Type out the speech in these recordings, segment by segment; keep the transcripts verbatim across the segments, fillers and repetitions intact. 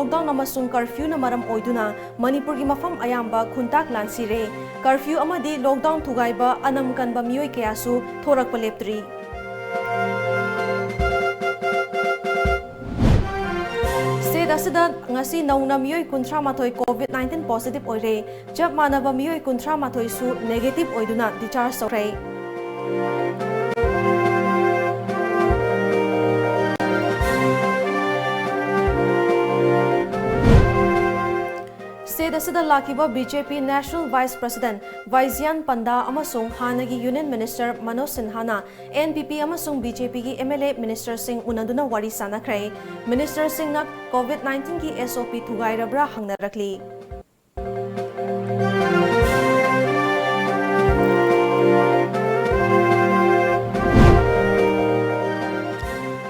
lockdown ꯑꯃꯁꯨꯡ curfewꯅ ꯃꯔꯝ ꯑꯣꯏꯗꯨꯅ ꯃꯅꯤꯄꯨꯔꯒꯤ ꯃꯐꯝ ꯑꯌꯥꯝꯕ ꯈꯨꯟꯇꯥꯛ ꯂꯥꯟꯁꯤꯔꯦ꯫ Curfew ꯑꯃꯗꯤ lockdown ꯊꯨꯒꯥꯏꯕ ꯑꯅꯝ ꯀꯟꯕ ꯃꯤꯑꯣꯏ ꯀꯌꯥꯁꯨ ꯊꯣꯔꯛꯄ ꯂꯦꯞꯇ꯭ꯔꯤ꯫ State ꯑꯁꯤꯗ ꯉꯁꯤ ꯅꯧꯅ ꯃꯤꯑꯣꯏ ꯀꯨꯟꯊ꯭ꯔꯥ ꯃꯥꯊꯣꯏ COVID nineteen positive ꯑꯣꯏꯔꯦ꯫ ꯆꯞ ꯃꯥꯟꯅꯕ ꯃꯤꯑꯣꯏ ꯀꯨꯟꯊ꯭ꯔꯥ ꯃꯥꯊꯣꯏꯁꯨ negative ꯑꯣꯏꯗꯨꯅ discharge ꯇꯧꯈ꯭ꯔꯦ꯫ State ꯑꯁꯤꯗ ꯂꯥꯛꯈꯤꯕ BJP National Vice President ꯕꯥꯏꯖꯤꯌꯥꯟ ꯄꯟꯗꯥ ꯑꯃꯁꯨꯡ ꯍꯥꯟꯅꯒꯤ Union Minister ꯃꯅꯣꯖ ꯁꯤꯟꯍꯥꯅ NPP ꯑꯃꯁꯨꯡ BJPꯒꯤ MLA ministerꯁꯤꯡ ꯎꯅꯗꯨꯅ ꯋꯥꯔꯤ ꯁꯥꯟꯅꯈ꯭ꯔꯦ꯫ Ministerꯁꯤꯡꯅ COVID nineteenꯒꯤ SOP ꯊꯨꯒꯥꯏꯔꯕ꯭ꯔꯥ ꯍꯪꯅꯔꯛꯂꯤ꯫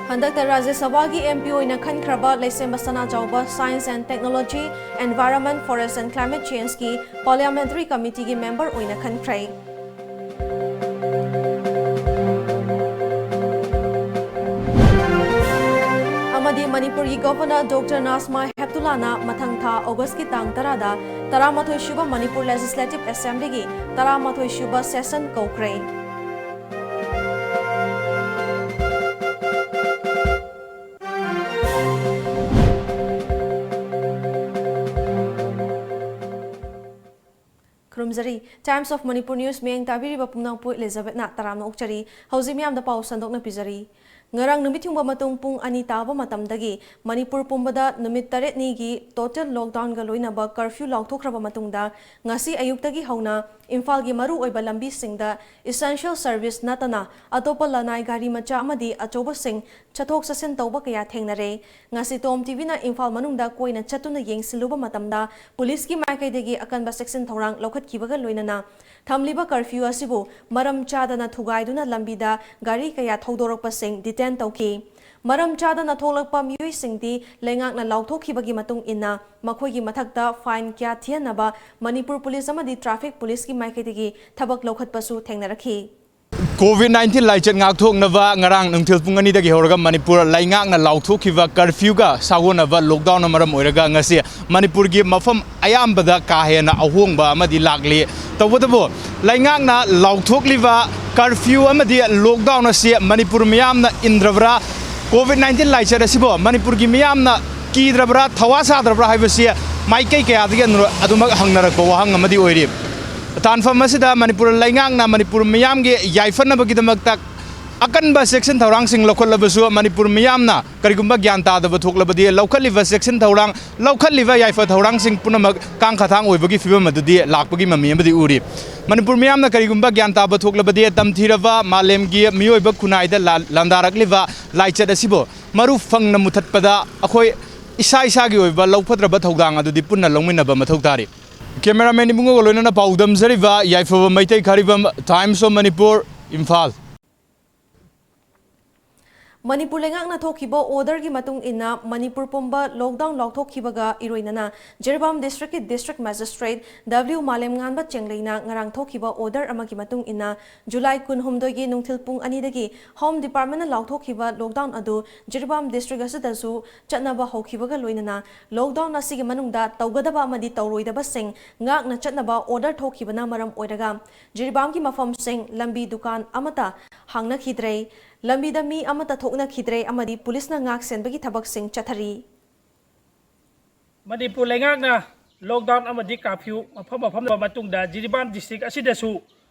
ꯍꯟꯗꯛꯇ ꯔꯥꯖ꯭ꯌ ꯁꯚꯥꯒꯤ MP ꯑꯣꯏꯅ ꯈꯟꯈ꯭ꯔꯕ ꯂꯩꯁꯦꯝꯕ ꯁꯅꯥꯖꯥꯎꯕ Science and Technology, Environment, Forest and Climate Changeꯀꯤ Parliamentary Committeeꯒꯤ member ꯑꯣꯏꯅ ꯈꯟꯈ꯭ꯔꯦ꯫ ꯑꯃꯗꯤ ꯃꯅꯤꯄꯨꯔꯒꯤ Governor Doctor ꯅꯥꯖꯃꯥ ꯍꯦꯞꯇꯨꯂꯥꯅ ꯃꯊꯪ ꯊꯥ Augustꯀꯤ ꯇꯥꯡ ꯇꯔꯥꯗ ꯇꯔꯥꯃꯥꯊꯣꯏ ꯁꯨꯕ ꯃꯅꯤꯄꯨꯔ Legislative Assemblyꯒꯤ ꯇꯔꯥꯃꯥꯊꯣꯏ ꯁꯨꯕ session ꯀꯧꯈ꯭ꯔꯦ꯫ ꯈꯨꯔꯨꯝꯖꯔꯤ꯫ Times of Manipur News ꯃꯤꯠꯌꯦꯡ ꯇꯥꯕꯤꯔꯤꯕ ꯄꯨꯝꯅꯃꯛꯄꯨ ꯏꯂꯤꯖꯥꯕꯦꯠꯅ ꯇꯔꯥꯝꯅ ꯑꯣꯛꯆꯔꯤ꯫ ꯍꯧꯖꯤꯛ ꯃꯤꯌꯥꯝꯗ ꯄꯥꯎ ꯁꯟꯗꯣꯛꯅ ꯄꯤꯖꯔꯤ꯫ ꯉꯔꯥꯡ ꯅꯨꯃꯤꯠ ꯌꯨꯡꯕ ꯃꯇꯨꯡ ꯄꯨꯡ ꯑꯅꯤ ꯇꯥꯕ ꯃꯇꯝꯗꯒꯤ ꯃꯅꯤꯄꯨꯔ ꯄꯨꯝꯕꯗ ꯅꯨꯃꯤꯠ ꯇꯔꯦꯠꯅꯤꯒꯤ total lockdownꯒ ꯂꯣꯏꯅꯕ curfew ꯂꯥꯎꯊꯣꯛꯈ꯭ꯔꯕ ꯃꯇꯨꯡꯗ, ꯉꯁꯤ ꯑꯌꯨꯛꯇꯒꯤ ꯍꯧꯅ ꯏꯝꯐꯥꯜꯒꯤ ꯃꯔꯨꯑꯣꯏꯕ ꯂꯝꯕꯤꯁꯤꯡꯗ essential service ꯅꯠꯇꯅ ꯑꯇꯣꯞꯄ ꯂꯅꯥꯏ ꯒꯥꯔꯤ ꯃꯆꯥ ꯑꯃꯗꯤ ꯑꯆꯧꯕꯁꯤꯡ ꯆꯠꯊꯣꯛ ꯆꯠꯁꯤꯟ ꯇꯧꯕ ꯀꯌꯥ ꯊꯦꯡꯅꯔꯦ꯫ ꯉꯁꯤ Tom TVꯅ ꯏꯝꯐꯥꯜ ꯃꯅꯨꯡꯗ ꯀꯣꯏꯅ ꯆꯠꯇꯨꯅ ꯌꯦꯡꯁꯤꯜꯂꯨꯕ ꯃꯇꯝꯗ, ꯄꯨꯂꯤꯁꯀꯤ ꯃꯥꯏꯀꯩꯗꯒꯤ ꯑꯀꯟꯕ ꯆꯦꯛꯁꯤꯟ ꯊꯧꯔꯥꯡ ꯂꯧꯈꯠꯈꯤꯕꯒ ꯂꯣꯏꯅꯅ ꯊꯝꯂꯤꯕ curfew ꯑꯁꯤꯕꯨ ꯃꯔꯝ ꯆꯥꯗꯅ ꯊꯨꯒꯥꯏꯗꯨꯅ ꯂꯝꯕꯤꯗ ꯒꯥꯔꯤ ꯀꯌꯥ ꯊꯧꯗꯣꯔꯛꯄꯁꯤꯡ detain ꯇꯧꯈꯤ꯫ ꯃꯔꯝ ꯆꯥꯗꯅ ꯊꯣꯛꯂꯛꯄ ꯃꯤꯑꯣꯏꯁꯤꯡꯗꯤ ꯂꯩꯉꯥꯛꯅ ꯂꯥꯎꯊꯣꯛꯈꯤꯕꯒꯤ ꯃꯇꯨꯡ ꯏꯟꯅ ꯃꯈꯣꯏꯒꯤ ꯃꯊꯛꯇ fine ꯀꯌꯥ ꯊꯤꯍꯟꯅꯕ ꯃꯅꯤꯄꯨꯔ ꯄꯨꯂꯤꯁ ꯑꯃꯗꯤ traffic ꯄꯨꯂꯤꯁꯀꯤ ꯃꯥꯏꯀꯩꯗꯒꯤ ꯊꯕꯛ ꯂꯧꯈꯠꯄꯁꯨ ꯊꯦꯡꯅꯔꯛꯈꯤ꯫ ꯀꯣꯚꯤꯗ ꯅꯥꯏꯟꯇꯤꯟ ꯂꯥꯏꯆꯠ ꯉꯥꯛꯊꯣꯛꯅꯕ ꯉꯔꯥꯡ ꯅꯨꯡꯊꯤꯜ ꯄꯨꯡ ꯑꯅꯤꯗꯒꯤ ꯍꯧꯔꯒ ꯃꯅꯤꯄꯨꯔ ꯂꯩꯉꯥꯛꯅ ꯂꯥꯎꯊꯣꯛꯈꯤꯕ ꯀꯔꯐ꯭ꯌꯨꯒ ꯁꯥꯒꯣꯟꯅꯕ ꯂꯣꯛꯗꯥꯎꯟꯅ ꯃꯔꯝ ꯑꯣꯏꯔꯒ ꯉꯁꯤ ꯃꯅꯤꯄꯨꯔꯒꯤ ꯃꯐꯝ ꯑꯌꯥꯝꯕꯗ ꯀꯥ ꯍꯦꯟꯅ ꯑꯍꯣꯡꯕ ꯑꯃꯗꯤ ꯂꯥꯛꯂꯤ꯫ ꯇꯧꯕꯇꯕꯨ ꯂꯩꯉꯥꯛꯅ ꯂꯥꯎꯊꯣꯛꯂꯤꯕ ꯀꯔꯐ꯭ꯌꯨ ꯑꯃꯗꯤ ꯂꯣꯛꯗꯥꯎꯟ ꯑꯁꯤ ꯃꯅꯤꯄꯨꯔ ꯃꯤꯌꯥꯝꯅ ꯏꯟꯗ꯭ꯔꯕ꯭ꯔꯥ? ꯀꯣꯚꯤꯗ ꯅꯥꯏꯟꯇꯤꯟ ꯂꯥꯏꯆꯠ ꯑꯁꯤꯕꯨ ꯃꯅꯤꯄꯨꯔꯒꯤ ꯃꯤꯌꯥꯝꯅ ꯀꯤꯗ꯭ꯔꯕ꯭ꯔꯥ, ꯊꯋꯥ ꯁꯥꯗ꯭ꯔꯕ꯭ꯔꯥ ꯍꯥꯏꯕꯁꯤ ꯃꯥꯏꯀꯩ ꯀꯌꯥꯗꯒꯤ ꯑꯗꯨꯃꯛ ꯍꯪꯅꯔꯛꯄ ꯋꯥꯍꯪ ꯑꯃꯗꯤ ꯑꯣꯏꯔꯤ꯫ ꯇꯥꯟꯐꯝ ꯑꯁꯤꯗ ꯃꯅꯤꯄꯨꯔ ꯂꯩꯉꯥꯛꯅ ꯃꯅꯤꯄꯨꯔ ꯃꯤꯌꯥꯝꯒꯤ ꯌꯥꯏꯐꯅꯕꯒꯤꯗꯃꯛꯇ ꯑꯀꯟꯕ ꯆꯦꯛꯁꯤꯟ ꯊꯧꯔꯥꯡꯁꯤꯡ ꯂꯧꯈꯠꯂꯕꯁꯨ, ꯃꯅꯤꯄꯨꯔ ꯃꯤꯌꯥꯝꯅ ꯀꯔꯤꯒꯨꯝꯕ ꯒ꯭ꯌꯥꯟ ꯇꯥꯗꯕ ꯊꯣꯛꯂꯕꯗꯤ, ꯂꯧꯈꯠꯂꯤꯕ ꯆꯦꯛꯁꯤꯟ ꯊꯧꯔꯥꯡ, ꯂꯧꯈꯠꯂꯤꯕ ꯌꯥꯏꯐ ꯊꯧꯔꯥꯡꯁꯤꯡ ꯄꯨꯝꯅꯃꯛ ꯀꯥꯡꯈꯊꯥꯡ ꯑꯣꯏꯕꯒꯤ ꯐꯤꯕꯝ ꯑꯗꯨꯗꯤ ꯂꯥꯛꯄꯒꯤ ꯃꯃꯤ ꯑꯃꯗꯤ ꯎꯔꯤ꯫ ꯃꯅꯤꯄꯨꯔ ꯃꯤꯌꯥꯝꯅ ꯀꯔꯤꯒꯨꯝꯕ ꯒ꯭ꯌꯥꯟ ꯇꯥꯕ ꯊꯣꯛꯂꯕꯗꯤ, ꯇꯝꯊꯤꯔꯕ ꯃꯥꯂꯦꯝꯒꯤ ꯃꯤꯑꯣꯏꯕ ꯈꯨꯟꯅꯥꯏꯗ ꯂꯥ-, ꯂꯥꯟꯗꯥꯔꯛꯂꯤꯕ ꯂꯥꯏꯆꯠ ꯑꯁꯤꯕꯨ ꯃꯔꯨ ꯐꯪꯅ ꯃꯨꯊꯠꯄꯗ ꯑꯩꯈꯣꯏ ꯏꯁꯥ ꯏꯁꯥꯒꯤ ꯑꯣꯏꯕ ꯂꯧꯐꯗ꯭ꯔꯕ ꯊꯧꯗꯥꯡ ꯑꯗꯨꯗꯤ ꯄꯨꯟꯅ ꯂꯧꯃꯤꯟꯅꯕ ꯃꯊꯧ ꯇꯥꯔꯤ꯫ ꯀꯦꯃꯦꯔꯥꯃꯦꯟ ꯏꯕꯨꯡꯉꯣꯒ ꯂꯣꯏꯅꯅ ꯄꯥꯎꯗꯝꯖꯔꯤꯕ ꯌꯥꯏꯐꯕ Meitei ꯈꯥꯔꯤꯕꯝ, Times of Manipur, Imphal. Manipur ꯂꯩꯉꯥꯛꯅ ꯊꯣꯛꯈꯤꯕ ꯑꯣꯔꯗꯔꯒꯤ ꯃꯇꯨꯡ ꯏꯟꯅ ꯃꯅꯤꯄꯨꯔ ꯄꯨꯝꯕ ꯂꯣꯛꯗꯥꯎꯟ ꯂꯥꯎꯊꯣꯛꯈꯤꯕꯒ ꯏꯔꯣꯏꯅꯅ ꯖꯤꯔꯤꯕꯥꯝ ꯗꯤꯁꯇ꯭ꯔꯤꯛꯀꯤ ꯗꯤꯁꯇ꯭ꯔꯤꯛ ꯃꯦꯖꯤꯁꯇ꯭ꯔꯦꯠ ꯗꯕ꯭ꯂꯤꯎ ꯃꯥꯂꯦꯝꯉꯥꯟꯕ ꯆꯦꯡꯂꯩꯅ ꯉꯔꯥꯡ ꯊꯣꯛꯈꯤꯕ ꯑꯣꯔꯗꯔ ꯑꯃꯒꯤ ꯃꯇꯨꯡ ꯏꯟꯅ ꯖꯨꯂꯥꯏ ꯀꯨꯟꯍꯨꯝꯗꯣꯏꯒꯤ ꯅꯨꯡꯊꯤꯜ ꯄꯨꯡ ꯑꯅꯤꯗꯒꯤ ꯍꯣꯝ ꯗꯤꯄꯥꯔꯠꯃꯦꯟꯅ ꯂꯥꯎꯊꯣꯛꯈꯤꯕ ꯂꯣꯛꯗꯥꯎꯟ ꯑꯗꯨ ꯖꯤꯔꯤꯕꯥꯝ ꯗꯤꯁꯇ꯭ꯔꯤꯛ ꯑꯁꯤꯗꯁꯨ ꯆꯠꯅꯕ ꯍꯧꯈꯤꯕꯒ ꯂꯣꯏꯅꯅ ꯂꯣꯛꯗꯥꯎꯟ ꯑꯁꯤꯒꯤ ꯃꯅꯨꯡꯗ ꯇꯧꯒꯗꯕ ꯑꯃꯗꯤ ꯇꯧꯔꯣꯏꯗꯕꯁꯤꯡ ꯉꯥꯛꯅ ꯆꯠꯅꯕ ꯑꯣꯔꯗꯔ ꯊꯣꯛꯈꯤꯕꯅ ꯃꯔꯝ ꯑꯣꯏꯔꯒ ꯖꯤꯔꯤꯕꯥꯝꯒꯤ ꯃꯐꯝꯁꯤꯡ, ꯂꯝꯕꯤ ꯗꯨꯀꯥꯟ ꯑꯃꯠꯇ ꯍꯥꯡꯅꯈꯤꯗ꯭ꯔꯦ, ꯂꯝꯕꯤꯗ ꯃꯤ ꯑꯃꯠꯇ ꯊꯣꯛꯅꯈꯤꯗ꯭ꯔꯦ ꯑꯃꯗꯤ ꯄꯨꯂꯤꯁꯅ ꯉꯥꯛ ꯁꯦꯟꯕꯒꯤ ꯊꯕꯛꯁꯤꯡ ꯆꯠꯊꯔꯤ꯫ ꯃꯅꯤꯄꯨꯔ ꯂꯩꯉꯥꯛꯅ ꯂꯣꯛꯗꯥꯎꯟ ꯑꯃꯗꯤ ꯀꯥꯔꯐ꯭ꯌꯨ ꯃꯐꯝ ꯃꯐꯝ ꯃꯇꯨꯡꯗ ꯖꯤꯔꯤꯕꯥꯝ ꯗꯤꯁꯇ꯭ꯔꯤꯛ ꯑꯁꯤꯗꯁꯨ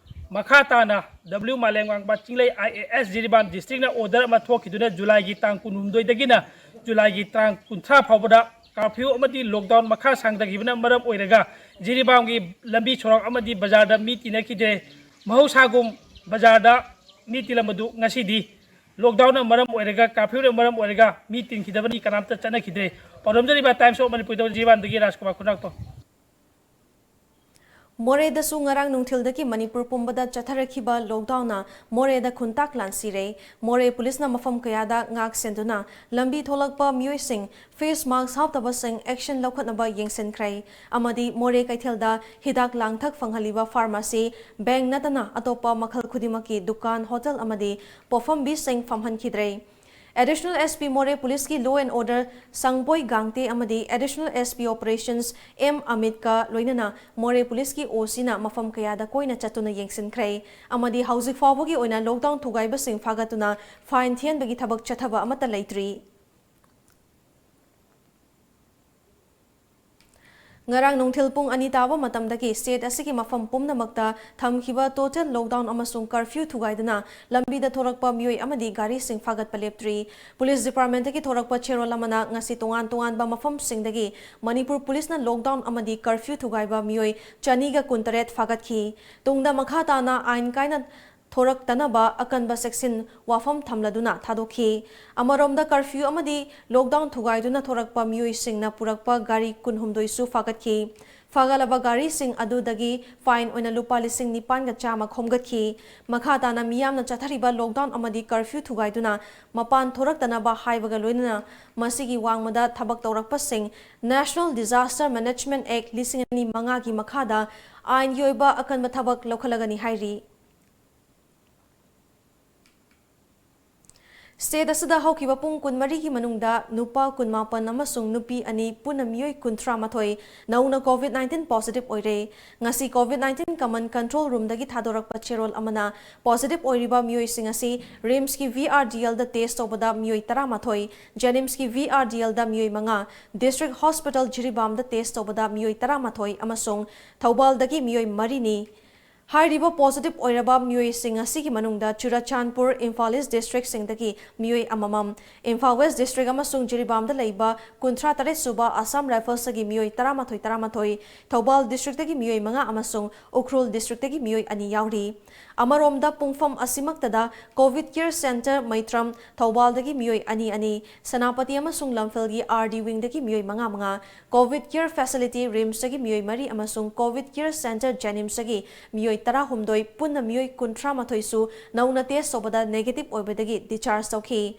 ꯃꯈꯥ ꯇꯥꯅ ꯗꯕ꯭ꯂꯤꯎ ꯃꯥꯂꯦꯝꯉꯥꯟꯕ Chinglei I A S Jiribam ꯗꯤꯁꯇ꯭ꯔꯤꯛꯅ ꯑꯣꯔꯗꯔ ꯑꯃ ꯊꯣꯛꯈꯤꯗꯨꯅ ꯖꯨꯂꯥꯏꯒꯤ ꯇꯥꯡ ꯀꯨꯟꯍꯨꯝꯗꯣꯏꯗꯒꯤꯅ ꯖꯨꯂꯥꯏꯒꯤ ꯇꯥꯡ ꯀꯨꯟꯊ꯭ꯔꯥ ꯐꯥꯎꯕꯗ ꯀꯥꯔꯐ꯭ꯌꯨ ꯑꯃꯗꯤ ꯂꯣꯛꯗꯥꯎꯟ ꯃꯈꯥ ꯁꯥꯡꯊꯈꯤꯕꯅ ꯃꯔꯝ ꯑꯣꯏꯔꯒ ꯖꯤꯔꯤꯕꯥꯝꯒꯤ ꯂꯝꯕꯤ ꯁꯣꯔꯣꯛ ꯑꯃꯗꯤ ꯕꯖꯥꯔꯗ ꯃꯤ ꯇꯤꯟꯅꯈꯤꯗ꯭ꯔꯦ꯫ ꯃꯍꯧꯁꯥꯒꯨꯝ ꯕꯖꯥꯔꯗ ꯃꯤ ꯇꯤꯜꯂꯝꯕꯗꯨ ꯉꯁꯤꯗꯤ ꯂꯣꯛꯗꯥꯎꯟꯅ ꯃꯔꯝ ꯑꯣꯏꯔꯒ, ꯀꯥꯔꯐ꯭ꯌꯨꯅ ꯃꯔꯝ ꯑꯣꯏꯔꯒ ꯃꯤ ꯇꯤꯟꯈꯤꯗꯕꯅꯤ, ꯀꯅꯥꯝꯇ ꯆꯠꯅꯈꯤꯗ꯭ꯔꯦ꯫ ꯄꯥꯎꯗꯝꯖꯔꯤꯕ Times of Manipurꯗ ꯖꯤꯔꯤꯕꯥꯝꯗꯒꯤ ꯔꯥꯖꯀꯨꯃꯥꯔ ꯈꯨꯅꯥꯛꯄꯝ꯫ ꯃꯣꯔꯦꯗꯁꯨ ꯉꯔꯥꯡ ꯅꯨꯡꯊꯤꯜꯗꯒꯤ ꯃꯅꯤꯄꯨꯔ ꯄꯨꯝꯕꯗ ꯆꯠꯊꯔꯛꯈꯤꯕ ꯂꯣꯛꯗꯥꯎꯟꯅ ꯃꯣꯔꯦꯗ ꯈꯨꯟꯇꯥꯛ ꯂꯥꯟꯁꯤꯔꯦ꯫ ꯃꯣꯔꯦ ꯄꯨꯂꯤꯁꯅ ꯃꯐꯝ ꯀꯌꯥꯗ ꯉꯥꯛ ꯁꯦꯟꯗꯨꯅ ꯂꯝꯕꯤ ꯊꯣꯛꯂꯛꯄ ꯃꯤꯑꯣꯏꯁꯤꯡ ꯐꯦꯁ ꯃꯥꯛꯁ ꯍꯥꯞꯇꯕꯁꯤꯡ ꯑꯦꯛꯁꯟ ꯂꯧꯈꯠꯅꯕ ꯌꯦꯡꯁꯤꯟꯈ꯭ꯔꯦ꯫ ꯑꯃꯗꯤ ꯃꯣꯔꯦ ꯀꯩꯊꯦꯜꯗ ꯍꯤꯗꯥꯛ ꯂꯥꯡꯊꯛ ꯐꯪꯍꯜꯂꯤꯕ ꯐꯥꯔꯃꯥꯁꯤ, ꯕꯦꯡꯛ ꯅꯠꯇꯅ ꯑꯇꯣꯞꯄ ꯃꯈꯜ ꯈꯨꯗꯤꯡꯃꯛꯀꯤ ꯗꯨꯀꯥꯟ, ꯍꯣꯇꯦꯜ ꯑꯃꯗꯤ ꯄꯣꯐꯝꯕꯤꯁꯤꯡ ꯐꯝꯍꯟꯈꯤꯗ꯭ꯔꯦ꯫ ꯑꯦꯗꯤꯁꯅꯦꯜ ꯑꯦꯁ ꯄꯤ ꯃꯣꯔꯦ ꯄꯨꯂꯤꯁꯀꯤ ꯂꯣ ꯑꯦꯟ ꯑꯣꯔꯗꯔ ꯁꯪꯕꯣꯏ ꯒꯥꯡꯇꯦ ꯑꯃꯗꯤ ꯑꯦꯗꯤꯁꯅꯦꯜ ꯑꯦꯁ ꯄꯤ ꯑꯣꯄꯔꯦꯁꯟꯁ ꯑꯦꯝ ꯑꯃꯤꯠꯀ ꯂꯣꯏꯅꯅ ꯃꯣꯔꯦ ꯄꯨꯂꯤꯁꯀꯤ ꯑꯣ ꯁꯤꯅ ꯃꯐꯝ ꯀꯌꯥꯗ ꯀꯣꯏꯅ ꯆꯠꯇꯨꯅ ꯌꯦꯡꯁꯤꯟꯈ꯭ꯔꯦ꯫ ꯑꯃꯗꯤ ꯍꯧꯖꯤꯛ ꯐꯥꯎꯕꯒꯤ ꯑꯣꯏꯅ ꯂꯣꯛꯗꯥꯎꯟ ꯊꯨꯒꯥꯏꯕꯁꯤꯡ ꯐꯥꯒꯠꯇꯨꯅ ꯐꯥꯏꯟ ꯊꯤꯍꯟꯕꯒꯤ ꯊꯕꯛ ꯆꯠꯊꯕ ꯑꯃꯠꯇ ꯂꯩꯇ꯭ꯔꯤ꯫ ꯉꯔꯥꯡ ꯅꯨꯡꯊꯤꯜ ꯄꯨꯡ ꯑꯅꯤ ꯇꯥꯕ ꯃꯇꯝꯗꯒꯤ ꯁ꯭ꯇꯦꯠ ꯑꯁꯤꯒꯤ ꯃꯐꯝ ꯄꯨꯝꯅꯃꯛꯇ ꯊꯝꯈꯤꯕ ꯇꯣꯇꯦꯜ ꯂꯣꯛꯗꯥꯎꯟ ꯑꯃꯁꯨꯡ ꯀꯔꯐ꯭ꯌꯨ ꯊꯨꯒꯥꯏꯗꯨꯅ ꯂꯝꯕꯤꯗ ꯊꯣꯔꯛꯄ ꯃꯤꯑꯣꯏ ꯑꯃꯗꯤ ꯒꯥꯔꯤꯁꯤꯡ ꯐꯥꯒꯠꯄ ꯂꯦꯞꯇ꯭ꯔꯤ꯫ ꯄꯨꯂꯤꯁ ꯗꯤꯄꯥꯔꯠꯃꯦꯟꯠꯇꯒꯤ ꯊꯣꯔꯛꯄ ꯆꯦꯔꯣꯜ ꯑꯃꯅ ꯉꯁꯤ ꯇꯣꯉꯥꯟ ꯇꯣꯉꯥꯟꯕ ꯃꯐꯝꯁꯤꯡꯗꯒꯤ ꯃꯅꯤꯄꯨꯔ ꯄꯨꯂꯤꯁꯅ ꯂꯣꯛꯗꯥꯎꯟ ꯑꯃꯗꯤ ꯀꯔꯐ꯭ꯌꯨ ꯊꯨꯒꯥꯏꯕ ꯃꯤꯑꯣꯏ ꯆꯅꯤꯒ ꯀꯨꯟꯇꯔꯦꯠ ꯐꯥꯒꯠꯈꯤ꯫ ꯇꯨꯡꯗ ꯃꯈꯥ ꯇꯥꯅ ꯑꯥꯏꯟ ꯀꯥꯏꯅ ꯊꯣꯔꯛꯇꯅꯕ ꯑꯀꯟꯕ ꯆꯦꯛꯁꯤꯟ ꯋꯥꯐꯝ ꯊꯝꯂꯗꯨꯅ ꯊꯥꯗꯣꯛꯈꯤ꯫ ꯑꯃꯔꯣꯝꯗ ꯀꯔꯐ꯭ꯌꯨ ꯑꯃꯗꯤ ꯂꯣꯛꯗꯥꯎꯟ ꯊꯨꯒꯥꯏꯗꯨꯅ ꯊꯣꯔꯛꯄ ꯃꯤꯑꯣꯏꯁꯤꯡꯅ ꯄꯨꯔꯛꯄ ꯒꯥꯔꯤ ꯀꯨꯟꯍꯨꯝꯗꯣꯏꯁꯨ ꯐꯥꯒꯠꯈꯤ꯫ ꯐꯥꯒꯠꯂꯕ ꯒꯥꯔꯤꯁꯤꯡ ꯑꯗꯨꯗꯒꯤ ꯐꯥꯏꯟ ꯑꯣꯏꯅ ꯂꯨꯄꯥ ꯂꯤꯁꯤꯡ ꯅꯤꯄꯥꯟꯒ ꯆꯥꯝꯃ ꯈꯣꯝꯒꯠꯈꯤ꯫ ꯃꯈꯥ ꯇꯥꯅ ꯃꯤꯌꯥꯝꯅ ꯆꯠꯊꯔꯤꯕ ꯂꯣꯛꯗꯥꯎꯟ ꯑꯃꯗꯤ ꯀꯔꯐ꯭ꯌꯨ ꯊꯨꯒꯥꯏꯗꯨꯅ ꯃꯄꯥꯟ ꯊꯣꯔꯛꯇꯅꯕ ꯍꯥꯏꯕꯒ ꯂꯣꯏꯅꯅ ꯃꯁꯤꯒꯤ ꯋꯥꯡꯃꯗ ꯊꯕꯛ ꯇꯧꯔꯛꯄꯁꯤꯡ National Disaster Management Act ꯂꯤꯁꯤꯡ ꯑꯅꯤ ꯃꯉꯥꯒꯤ ꯃꯈꯥꯗ ꯑꯥꯏꯟꯒꯤ ꯑꯣꯏꯕ ꯑꯀꯟꯕ ꯊꯕꯛ ꯂꯧꯈꯠꯂꯒꯅꯤ ꯍꯥꯏꯔꯤ꯫ ꯁ꯭ꯇꯦꯠ ꯑꯁꯤꯗ ꯍꯧꯈꯤꯕ ꯄꯨꯡ ꯀꯨꯟꯃꯔꯤꯒꯤ ꯃꯅꯨꯡꯗ ꯅꯨꯄꯥ ꯀꯨꯟꯃꯥꯄꯟ ꯑꯃꯁꯨꯡ ꯅꯨꯄꯤ ꯑꯅꯤ ꯄꯨꯟꯅ ꯃꯤꯑꯣꯏ ꯀꯨꯟꯊ꯭ꯔꯥ ꯃꯥꯊꯣꯏ ꯅꯧꯅ ꯀꯣꯚꯤꯗ ꯅꯥꯏꯟꯇꯤꯟ ꯄꯣꯖꯤꯇꯤꯚ ꯑꯣꯏꯔꯦ꯫ ꯉꯁꯤ ꯀꯣꯚꯤꯗ ꯅꯥꯏꯟꯇꯤꯟ ꯀꯃꯟ ꯀꯟꯇ꯭ꯔꯣꯜ ꯔꯨꯝꯗꯒꯤ ꯊꯥꯗꯣꯔꯛꯄ ꯆꯦꯔꯣꯜ ꯑꯃꯅ ꯄꯣꯖꯤꯇꯤꯚ ꯑꯣꯏꯔꯤꯕ ꯃꯤꯑꯣꯏꯁꯤꯡ ꯑꯁꯤ ꯔꯤꯝꯁꯀꯤ ꯚꯤ ꯑꯥꯔ ꯗꯤ ꯑꯦꯜꯗ ꯇꯦꯁ ꯇꯧꯕꯗ ꯃꯤꯑꯣꯏ ꯇꯔꯥꯃꯥꯊꯣꯏ, ꯖꯦꯅꯤꯝꯁꯀꯤ ꯚꯤ ꯑꯥꯔ ꯗꯤ ꯑꯦꯜꯗ ꯃꯤꯑꯣꯏ ꯃꯉꯥ, ꯗꯤꯁꯇ꯭ꯔꯤꯛ ꯍꯣꯁꯄꯤꯇꯥꯜ ꯖꯤꯔꯤꯕꯥꯝꯗ ꯇꯦꯁ ꯇꯧꯕꯗ ꯃꯤꯑꯣꯏ ꯇꯔꯥꯃꯥꯊꯣꯏ ꯑꯃꯁꯨꯡ ꯊꯧꯕꯥꯜꯗꯒꯤ ꯃꯤꯑꯣꯏ ꯃꯔꯤꯅꯤ꯫ ꯍꯥꯏꯔꯤꯕ positive ꯑꯣꯏꯔꯕ ꯃꯤꯑꯣꯏꯁꯤꯡ ꯑꯁꯤꯒꯤ ꯃꯅꯨꯡꯗ ꯆꯨꯔꯆꯥꯟꯄꯨꯔ, ꯏꯝꯐꯥꯜ ꯏꯁ district ꯁꯤꯡꯗꯒꯤ ꯃꯤꯑꯣꯏ ꯑꯃꯃꯝ, ꯏꯝꯐꯥꯜ ꯋꯦꯁ district ꯑꯃꯁꯨꯡ ꯖꯤꯔꯤꯕꯥꯝꯗ ꯂꯩꯕ ꯀꯨꯟꯊ꯭ꯔꯥ ꯇꯔꯦꯠ ꯁꯨꯕ ꯑꯁꯥꯝ ꯔꯥꯏꯐꯜꯁꯇꯒꯤ ꯃꯤꯑꯣꯏ ꯇꯔꯥꯃꯥꯊꯣꯏ ꯇꯔꯥꯃꯥꯊꯣꯏ, ꯊꯧꯕꯥꯜ district ꯇꯒꯤ ꯃꯤꯑꯣꯏ ꯃꯉꯥ ꯑꯃꯁꯨꯡ ꯎꯈ꯭ꯔꯨꯜ district ꯇꯒꯤ ꯃꯤꯑꯣꯏ ꯑꯅꯤ ꯌꯥꯎꯔꯤ꯫ ꯑꯃꯔꯣꯝꯗ, ꯄꯨꯡꯐꯝ ꯑꯁꯤꯃꯛꯇꯗ COVID care centre ꯃꯩꯇ꯭ꯔꯝ, ꯊꯧꯕꯥꯜꯗꯒꯤ ꯃꯤꯑꯣꯏ ꯑꯅꯤ ꯑꯅꯤ, ꯁꯦꯅꯥꯄꯇꯤ ꯑꯃꯁꯨꯡ ꯂꯝꯐꯦꯜꯒꯤ RD wing ꯗꯒꯤ ꯃꯤꯑꯣꯏ ꯃꯉꯥ ꯃꯉꯥ, COVID care facility RIMS ꯇꯒꯤ ꯃꯤꯑꯣꯏ ꯃꯔꯤ ꯑꯃꯁꯨꯡ COVID care centre JNIMS ꯇꯒꯤ ꯃꯤꯑꯣꯏ ꯇꯔꯥꯍꯨꯝꯗꯣꯏ, ꯄꯨꯟꯅ ꯃꯤꯑꯣꯏ ꯀꯨꯟꯊ꯭ꯔꯥ ꯃꯥꯊꯣꯏ ꯁꯨ ꯅꯧꯅ test ꯇꯧꯕꯗ negative ꯑꯣꯏꯕꯗꯒꯤ discharge ꯇꯧꯈꯤ꯫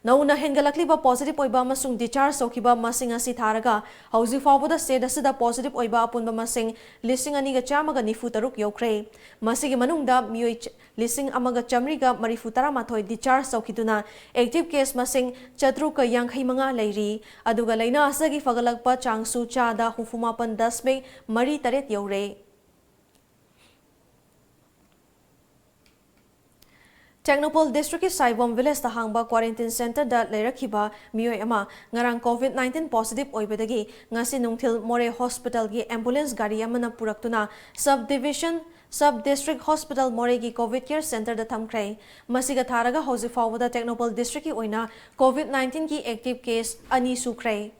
ꯅꯧꯅ ꯍꯦꯟꯒꯠꯂꯛꯂꯤꯕ positive ꯑꯣꯏꯕ ꯑꯃꯁꯨꯡ discharge ꯇꯧꯈꯤꯕ ꯃꯁꯤꯡ ꯑꯁꯤ ꯊꯥꯔꯒ, ꯍꯧꯖꯤꯛ ꯐꯥꯎꯕꯗ state ꯑꯁꯤꯗ positive ꯑꯣꯏꯕ ꯑꯄꯨꯟꯕ ꯃꯁꯤꯡ ꯂꯤꯁꯤꯡ ꯑꯅꯤꯒ ꯆꯥꯝꯃꯒ ꯅꯤꯐꯨ ꯇꯔꯨꯛ ꯌꯧꯈ꯭ꯔꯦ꯫ ꯃꯁꯤꯒꯤ ꯃꯅꯨꯡꯗ ꯃꯤꯑꯣꯏ ꯆ-, ꯂꯤꯁꯤꯡ ꯑꯃꯒ ꯆꯥꯃꯔꯤꯒ ꯃꯔꯤꯐꯨ ꯇꯔꯥꯃꯥꯊꯣꯏ discharge ꯇꯧꯈꯤꯗꯨꯅ, active case ꯃꯁꯤꯡ ꯆꯥꯇ꯭ꯔꯨꯛꯀ ꯌꯥꯡꯈꯩ ꯃꯉꯥ ꯂꯩꯔꯤ꯫ ꯑꯗꯨꯒ ꯂꯩꯅꯥ ꯑꯁꯤꯒꯤ ꯐꯒꯠꯂꯛꯄ ꯆꯥꯡꯁꯨ ꯆꯥꯗ ꯍꯨꯝꯐꯨ ꯃꯥꯄꯟ ꯗꯁꯃꯤꯛ ꯃꯔꯤ ꯇꯔꯦꯠ ꯌꯧꯔꯦ꯫ ꯇꯦꯡꯅꯧꯄꯜ district ꯀꯤ ꯁꯥꯏꯕꯣꯝ village ꯇ ꯍꯥꯡꯕ quarantine centre ꯗ ꯂꯩꯔꯛꯈꯤꯕ ꯃꯤꯑꯣꯏ ꯑꯃ ꯉꯔꯥꯡ COVID nineteen positive ꯑꯣꯏꯕꯗꯒꯤ ꯉꯁꯤ ꯅꯨꯡꯊꯤꯜ ꯃꯣꯔꯦ hospital ꯒꯤ ambulance ꯒꯥꯔꯤ ꯑꯃꯅ ꯄꯨꯔꯛꯇꯨꯅ sub division, sub district hospital ꯃꯣꯔꯦꯒꯤ COVID care centre ꯗ ꯊꯝꯈ꯭ꯔꯦ꯫ ꯃꯁꯤꯒ ꯊꯥꯔꯒ ꯍꯧꯖꯤꯛ ꯐꯥꯎꯕꯗ ꯇꯦꯡꯅꯧꯄꯜ district ꯀꯤ ꯑꯣꯏꯅ COVID nineteen ꯒꯤ active case ꯑꯅꯤ ꯁꯨꯈ꯭ꯔꯦ꯫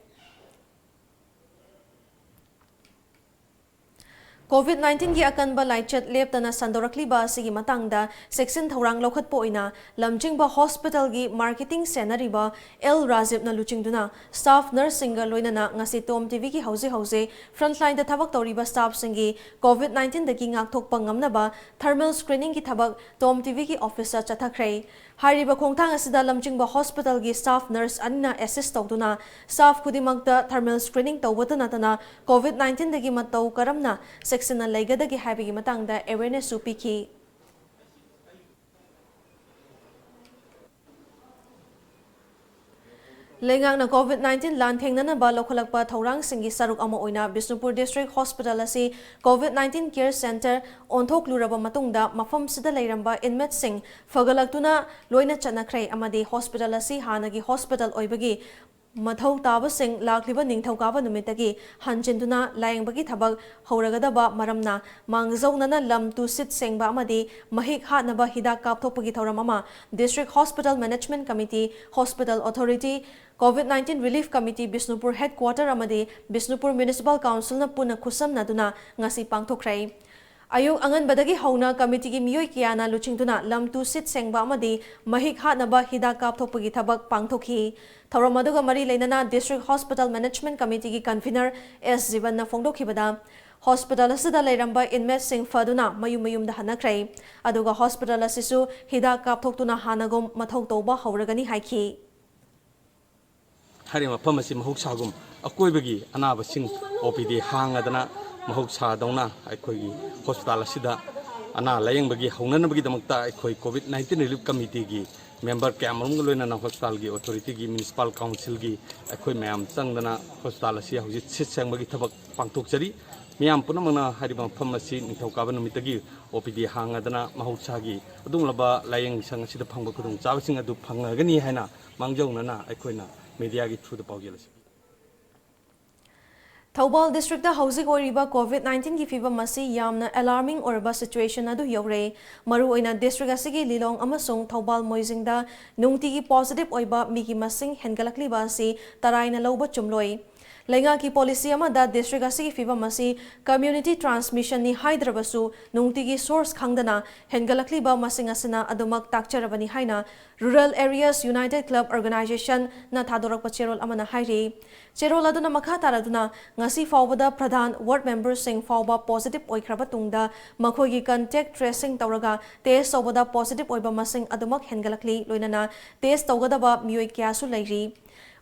COVID nineteen ꯒꯤ ꯑꯀꯟꯕ ꯂꯥꯏꯆꯠ ꯂꯦꯞꯇꯅ ꯁꯟꯗꯣꯔꯛꯂꯤꯕ ꯑꯁꯤꯒꯤ ꯃꯇꯥꯡꯗ ꯆꯦꯛꯁꯤꯟ ꯊꯧꯔꯥꯡ ꯂꯧꯈꯠꯄ ꯑꯣꯏꯅ ꯂꯝꯖꯤꯡꯕ hospital ꯒꯤ marketing ꯁꯦꯟꯅꯔꯤꯕ ꯑꯦꯜ ꯔꯥꯖꯤꯕꯅ ꯂꯨꯆꯤꯡꯗꯨꯅ staff nurse ꯁꯤꯡꯒ ꯂꯣꯏꯅꯅ ꯉꯁꯤ ꯇꯣꯝ TV ꯒꯤ ꯍꯧꯖꯤꯛ ꯍꯧꯖꯤꯛ frontline ꯗ ꯊꯕꯛ ꯇꯧꯔꯤꯕ staff ꯁꯤꯡꯒꯤ COVID nineteen ꯗꯒꯤ ꯉꯥꯛꯊꯣꯛꯄ ꯉꯝꯅꯕ thermal screening ꯒꯤ ꯊꯕꯛ ꯇꯣꯝ TV ꯒꯤ office ꯇ ꯆꯠꯊꯈ꯭ꯔꯦ꯫ ꯍꯥꯏꯔꯤꯕ ꯈꯣꯡꯊꯥꯡ ꯑꯁꯤꯗ ꯂꯝꯖꯤꯡꯕ hospital ꯒꯤ staff nurse ꯑꯅꯤꯅ assist ꯇꯧꯗꯨꯅ staff ꯈꯨꯗꯤꯡꯃꯛꯇ thermal screening ꯇꯧꯕꯇ ꯅꯠꯇꯅ COVID nineteen ꯗꯒꯤ ꯃꯇꯧ ꯀꯔꯝꯅ ꯆꯦꯛꯁꯤꯟꯅ ꯂꯩꯒꯗꯒꯦ ꯍꯥꯏꯕꯒꯤ ꯃꯇꯥꯡꯗ awareness ꯁꯨ ꯄꯤꯈꯤ꯫ ꯂꯩꯉꯥꯛꯅ COVID nineteen ꯂꯥꯟꯊꯦꯡꯅꯅꯕ ꯂꯧꯈꯠꯂꯛꯄ ꯊꯧꯔꯥꯡꯁꯤꯡꯒꯤ ꯁꯔꯨꯛ ꯑꯃ ꯑꯣꯏꯅ ꯕꯤꯁꯅꯨꯄꯨꯔ district hospital ꯑꯁꯤ COVID nineteen care centre ꯑꯣꯟꯊꯣꯛꯂꯨꯔꯕ ꯃꯇꯨꯡꯗ ꯃꯐꯝꯁꯤꯗ ꯂꯩꯔꯝꯕ inmate ꯁꯤꯡ ꯐꯒꯠꯂꯛꯇꯨꯅ ꯂꯣꯏꯅ ꯆꯠꯅꯈ꯭ꯔꯦ ꯑꯃꯗꯤ hospital ꯑꯁꯤ ꯍꯥꯟꯅꯒꯤ hospital ꯑꯣꯏꯕꯒꯤ ꯃꯊꯧ ꯇꯥꯕꯁꯤꯡ ꯂꯥꯛꯂꯤꯕ ꯅꯤꯡꯊꯧꯀꯥꯕ ꯅꯨꯃꯤꯠꯇꯒꯤ ꯍꯟꯖꯤꯟꯗꯨꯅ ꯂꯥꯌꯦꯡꯕꯒꯤ ꯊꯕꯛ ꯍꯧꯔꯒꯗꯕ ꯃꯔꯝꯅ, ꯃꯥꯡꯖꯧꯅꯅ ꯂꯝ ꯇꯨ ꯁꯤꯠ ꯁꯦꯡꯕ ꯑꯃꯗꯤ ꯃꯍꯤꯛ ꯍꯥꯠꯅꯕ ꯍꯤꯗꯥꯛ ꯀꯥꯞꯊꯣꯛꯄꯒꯤ ꯊꯧꯔꯝ ꯑꯃ District Hospital Management Committee, Hospital Authority, COVID nineteen Relief Committee, Bishnupur Headquarter ꯑꯃꯗꯤ ꯕꯤꯁꯅꯨꯄꯨꯔ Municipal Councilꯅ ꯄꯨꯟꯅ ꯈꯨꯠꯁꯝꯅꯗꯨꯅ ꯉꯁꯤ ꯄꯥꯡꯊꯣꯛꯈ꯭ꯔꯦ꯫ ꯑꯌꯨꯛ ꯑꯉꯟꯕꯗꯒꯤ ꯍꯧꯅ committeeꯒꯤ ꯃꯤꯑꯣꯏ ꯀꯌꯥꯅ ꯂꯨꯆꯤꯡꯗꯨꯅ ꯂꯝ ꯇꯨ ꯁꯤꯠ ꯁꯦꯡꯕ ꯑꯃꯗꯤ ꯃꯍꯤꯛ ꯍꯥꯠꯅꯕ ꯍꯤꯗꯥꯛ ꯀꯥꯞꯊꯣꯛꯄꯒꯤ ꯊꯕꯛ ꯄꯥꯡꯊꯣꯛꯈꯤ꯫ ꯊꯧꯔꯝ ꯑꯗꯨꯒ ꯃꯔꯤ ꯂꯩꯅꯅ District Hospital Management Committeeꯒꯤ convener ꯑꯦꯁ ꯖꯤꯕꯟꯅ ꯐꯣꯡꯗꯣꯛꯈꯤꯕꯗ, hospital ꯑꯁꯤꯗ ꯂꯩꯔꯝꯕ inmateꯁꯤꯡ ꯐꯗꯨꯅ ꯃꯌꯨꯝ ꯃꯌꯨꯝꯗ ꯍꯟꯅꯈ꯭ꯔꯦ꯫ ꯑꯗꯨꯒ hospital ꯑꯁꯤꯁꯨ ꯍꯤꯗꯥꯛ ꯀꯥꯞꯊꯣꯛꯇꯨꯅ ꯍꯥꯟꯅꯒꯨꯝ ꯃꯊꯧ ꯇꯧꯕ ꯍꯧꯔꯒꯅꯤ ꯍꯥꯏꯈꯤ꯫ ꯍꯥꯏꯔꯤꯕ ꯃꯐꯝ ꯑꯁꯤ ꯃꯍꯧꯁꯥꯒꯨꯝ ꯑꯀꯣꯏꯕꯒꯤ ꯑꯅꯥꯕꯁꯤꯡ ꯑꯣ ꯄꯤ ꯗꯤ ꯍꯥꯡꯉꯗꯅ ꯃꯍꯧꯁꯥꯗꯧꯅ ꯑꯩꯈꯣꯏꯒꯤ hospital ꯑꯁꯤꯗ ꯑꯅꯥ ꯂꯥꯌꯦꯡꯕꯒꯤ ꯍꯧꯅꯅꯕꯒꯤꯗꯃꯛꯇ ꯑꯩꯈꯣꯏ COVID nineteen Relief Committeeꯒꯤ member ꯀꯌꯥꯃꯔꯨꯝꯒ ꯂꯣꯏꯅꯅ hospitalꯒꯤ authorityꯒꯤ, municipal councilꯒꯤ ꯑꯩꯈꯣꯏ ꯃꯌꯥꯝ ꯆꯪꯗꯅ hospital ꯑꯁꯤ ꯍꯧꯖꯤꯛ ꯁꯤꯠ ꯁꯦꯡꯕꯒꯤ ꯊꯕꯛ ꯄꯥꯡꯊꯣꯛꯆꯔꯤ꯫ ꯃꯤꯌꯥꯝ ꯄꯨꯝꯅꯃꯛꯅ ꯍꯥꯏꯔꯤꯕ ꯃꯐꯝ ꯑꯁꯤ ꯅꯤꯡꯊꯧꯀꯥꯕ ꯅꯨꯃꯤꯠꯇꯒꯤ ꯑꯣ ꯄꯤ ꯗꯤ ꯍꯥꯡꯉꯗꯅ ꯃꯍꯧꯁꯥꯒꯤ ꯑꯗꯨꯒꯨꯝꯂꯕ ꯂꯥꯌꯦꯡ ꯁꯪ ꯑꯁꯤꯗ ꯐꯪꯕ ꯈꯨꯗꯣꯡꯆꯥꯕꯁꯤꯡ ꯑꯗꯨ ꯐꯪꯉꯒꯅꯤ ꯍꯥꯏꯅ ꯃꯥꯡꯖꯧꯅꯅ ꯑꯩꯈꯣꯏꯅ mediaꯒꯤ throughꯗ ꯄꯥꯎꯖꯦꯜ ꯑꯁꯤ ꯄꯤ꯫ ꯊꯧꯕꯥꯜ districtꯇ ꯍꯧꯖꯤꯛ ꯑꯣꯏꯔꯤꯕ COVID nineteenꯒꯤ ꯐꯤꯕꯝ ꯑꯁꯤ ꯌꯥꯝꯅ alarming ꯑꯣꯏꯔꯕ situation ꯑꯗꯨ ꯌꯧꯔꯦ꯫ ꯃꯔꯨꯑꯣꯏꯅ district ꯑꯁꯤꯒꯤ ꯂꯤꯂꯣꯡ ꯑꯃꯁꯨꯡ ꯊꯧꯕꯥꯜ ꯃꯣꯏꯖꯤꯡꯗ ꯅꯨꯡꯇꯤꯒꯤ positive ꯑꯣꯏꯕ ꯃꯤꯒꯤ ꯃꯁꯤꯡ ꯍꯦꯟꯒꯠꯂꯛꯂꯤꯕ ꯑꯁꯤ ꯇꯔꯥꯏꯅ ꯂꯧꯕ ꯆꯨꯝꯂꯣꯏ꯫ ꯂꯩꯉꯥꯛꯀꯤ policy ꯑꯃꯗ district ꯑꯁꯤꯒꯤ ꯐꯤꯕꯝ ꯑꯁꯤ community transmissionꯅꯤ ꯍꯥꯏꯗ꯭ꯔꯕꯁꯨ, ꯅꯨꯡꯇꯤꯒꯤ source ꯈꯪꯗꯅ ꯍꯦꯟꯒꯠꯂꯛꯂꯤꯕ ꯃꯁꯤꯡ ꯑꯁꯤꯅ ꯑꯗꯨꯃꯛ ꯇꯥꯛꯆꯔꯕꯅꯤ ꯍꯥꯏꯅ Rural Areas United Club Organizationꯅ ꯊꯥꯗꯣꯔꯛꯄ ꯆꯦꯔꯣꯜ ꯑꯃꯅ ꯍꯥꯏꯔꯤ꯫ ꯆꯦꯔꯣꯜ ꯑꯗꯨꯅ ꯃꯈꯥ ꯇꯥꯔꯗꯨꯅ, ꯉꯁꯤ ꯐꯥꯎꯕꯗ ꯄ꯭ꯔꯙꯥꯟ, ward memberꯁꯤꯡ ꯐꯥꯎꯕ positive ꯑꯣꯏꯈ꯭ꯔꯕ ꯇꯨꯡꯗ, ꯃꯈꯣꯏꯒꯤ contact tracing ꯇꯧꯔꯒ test ꯇꯧꯕꯗ positive ꯑꯣꯏꯕ ꯃꯁꯤꯡ ꯑꯗꯨꯃꯛ ꯍꯦꯟꯒꯠꯂꯛꯂꯤ, ꯂꯣꯏꯅꯅ test ꯇꯧꯒꯗꯕ ꯃꯤꯑꯣꯏ ꯀꯌꯥꯁꯨ ꯂꯩꯔꯤ꯫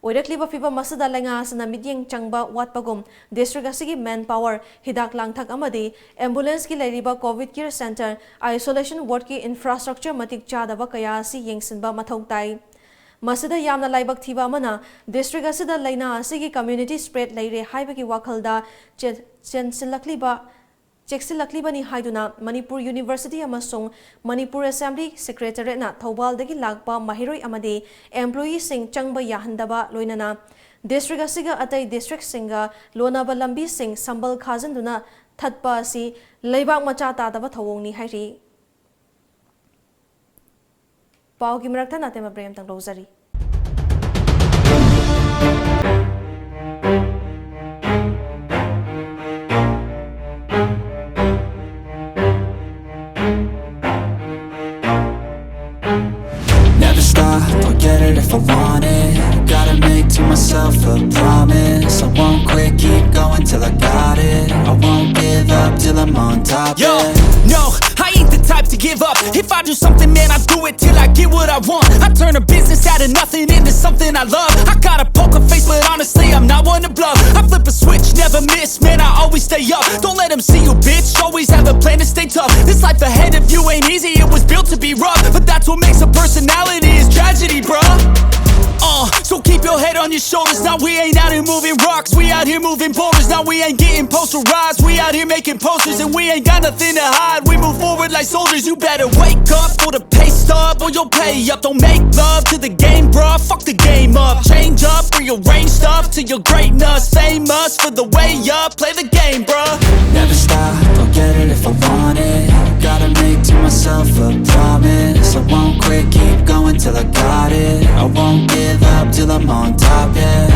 ꯑꯣꯏꯔꯛꯂꯤꯕ ꯐꯤꯕꯝ ꯑꯁꯤꯗ ꯂꯩꯉꯥꯛ ꯑꯁꯤꯅ ꯃꯤꯠꯌꯦꯡ ꯆꯪꯕ ꯋꯥꯠꯄꯒꯨꯝ, district ꯑꯁꯤꯒꯤ manpower, ꯍꯤꯗꯥꯛ ꯂꯥꯡꯊꯛ ꯑꯃꯗꯤ ambulanceꯀꯤ ꯂꯩꯔꯤꯕ COVID care centre, isolation wardꯀꯤ infrastructure ꯃꯇꯤꯛ ꯆꯥꯗꯕ ꯀꯌꯥ ꯑꯁꯤ ꯌꯦꯡꯁꯤꯟꯕ ꯃꯊꯧ ꯇꯥꯏ꯫ ꯃꯁꯤꯗ ꯌꯥꯝꯅ ꯂꯥꯏꯕꯛ ꯊꯤꯕ ꯑꯃꯅ, district ꯑꯁꯤꯗ ꯂꯥꯏꯅꯥ ꯑꯁꯤꯒꯤ community spread ꯂꯩꯔꯦ ꯍꯥꯏꯕꯒꯤ ꯋꯥꯈꯜꯗ ꯆꯦ-, ꯆꯦꯟꯁꯤꯜꯂꯛꯂꯤꯕ ꯆꯦꯛꯁꯤꯜꯂꯛꯂꯤꯕꯅꯤ ꯍꯥꯏꯗꯨꯅ ꯃꯅꯤꯄꯨꯔ ꯌꯨꯅꯤꯚꯔꯁꯤꯇꯤ ꯑꯃꯁꯨꯡ ꯃꯅꯤꯄꯨꯔ ꯑꯦꯁꯦꯝꯕ꯭ꯂꯤ ꯁꯦꯀ꯭ꯔꯦꯇꯔꯦꯠꯅ ꯊꯧꯕꯥꯜꯗꯒꯤ ꯂꯥꯛꯄ ꯃꯍꯩꯔꯣꯏ ꯑꯃꯗꯤ employeeꯁꯤꯡ ꯆꯪꯕ ꯌꯥꯍꯟꯗꯕ, ꯂꯣꯏꯅꯅ ꯗꯤꯁꯇ꯭ꯔꯤꯛ ꯑꯁꯤꯒ ꯑꯇꯩ ꯗꯤꯁꯇ꯭ꯔꯤꯛꯁꯤꯡꯒ ꯂꯣꯟꯅꯕ ꯂꯝꯕꯤꯁꯤꯡ ꯁꯝꯕꯜ ꯈꯥꯖꯤꯟꯗꯨꯅ ꯊꯠꯄ ꯑꯁꯤ ꯂꯩꯕꯥꯛ ꯃꯆꯥ ꯇꯥꯗꯕ ꯊꯧꯑꯣꯡꯅꯤ ꯍꯥꯏꯔꯤ꯫ ꯄꯥꯎꯒꯤ ꯃꯔꯛꯇ ꯅꯥꯇꯦꯝ ꯑꯕ꯭ꯔꯦꯝꯇꯪ ꯂꯧꯖꯔꯤ꯫ Never stop, I'll get it if I want it. Gotta make to myself a promise. I won't quit, keep going till I got it. I won't give up till I'm on top. Yo, no, I ain't the type to give up. If I do something, man, I do it till I get what I want. I turn a business out of nothing into something I love. I got a poker face, but honestly, I'm not one to bluff. I flip a switch, never miss, man, I always stay up. Don't let 'em see you, bitch, always have a plan to stay tough. This life ahead of you ain't easy, it was built to be rough. But that's what makes a personality is tragedy, bruh. Uh, so keep your head on your shoulders. Now we ain't out here moving rocks, we out here moving boulders. Now we ain't getting posterized, we out here making posters. And we ain't got nothing to hide, we move forward like soldiers. You better wake up for the pay stub or you'll pay up. Don't make love to the game, bruh, fuck the game up. Change up, rearrange stuff to your greatness. Famous for the way up, play the game, bruh. Never stop, I'll get it if I want it. Gotta make to myself a promise. I won't quit, keep going till I got it. I won't give up till I'm on top, yeah.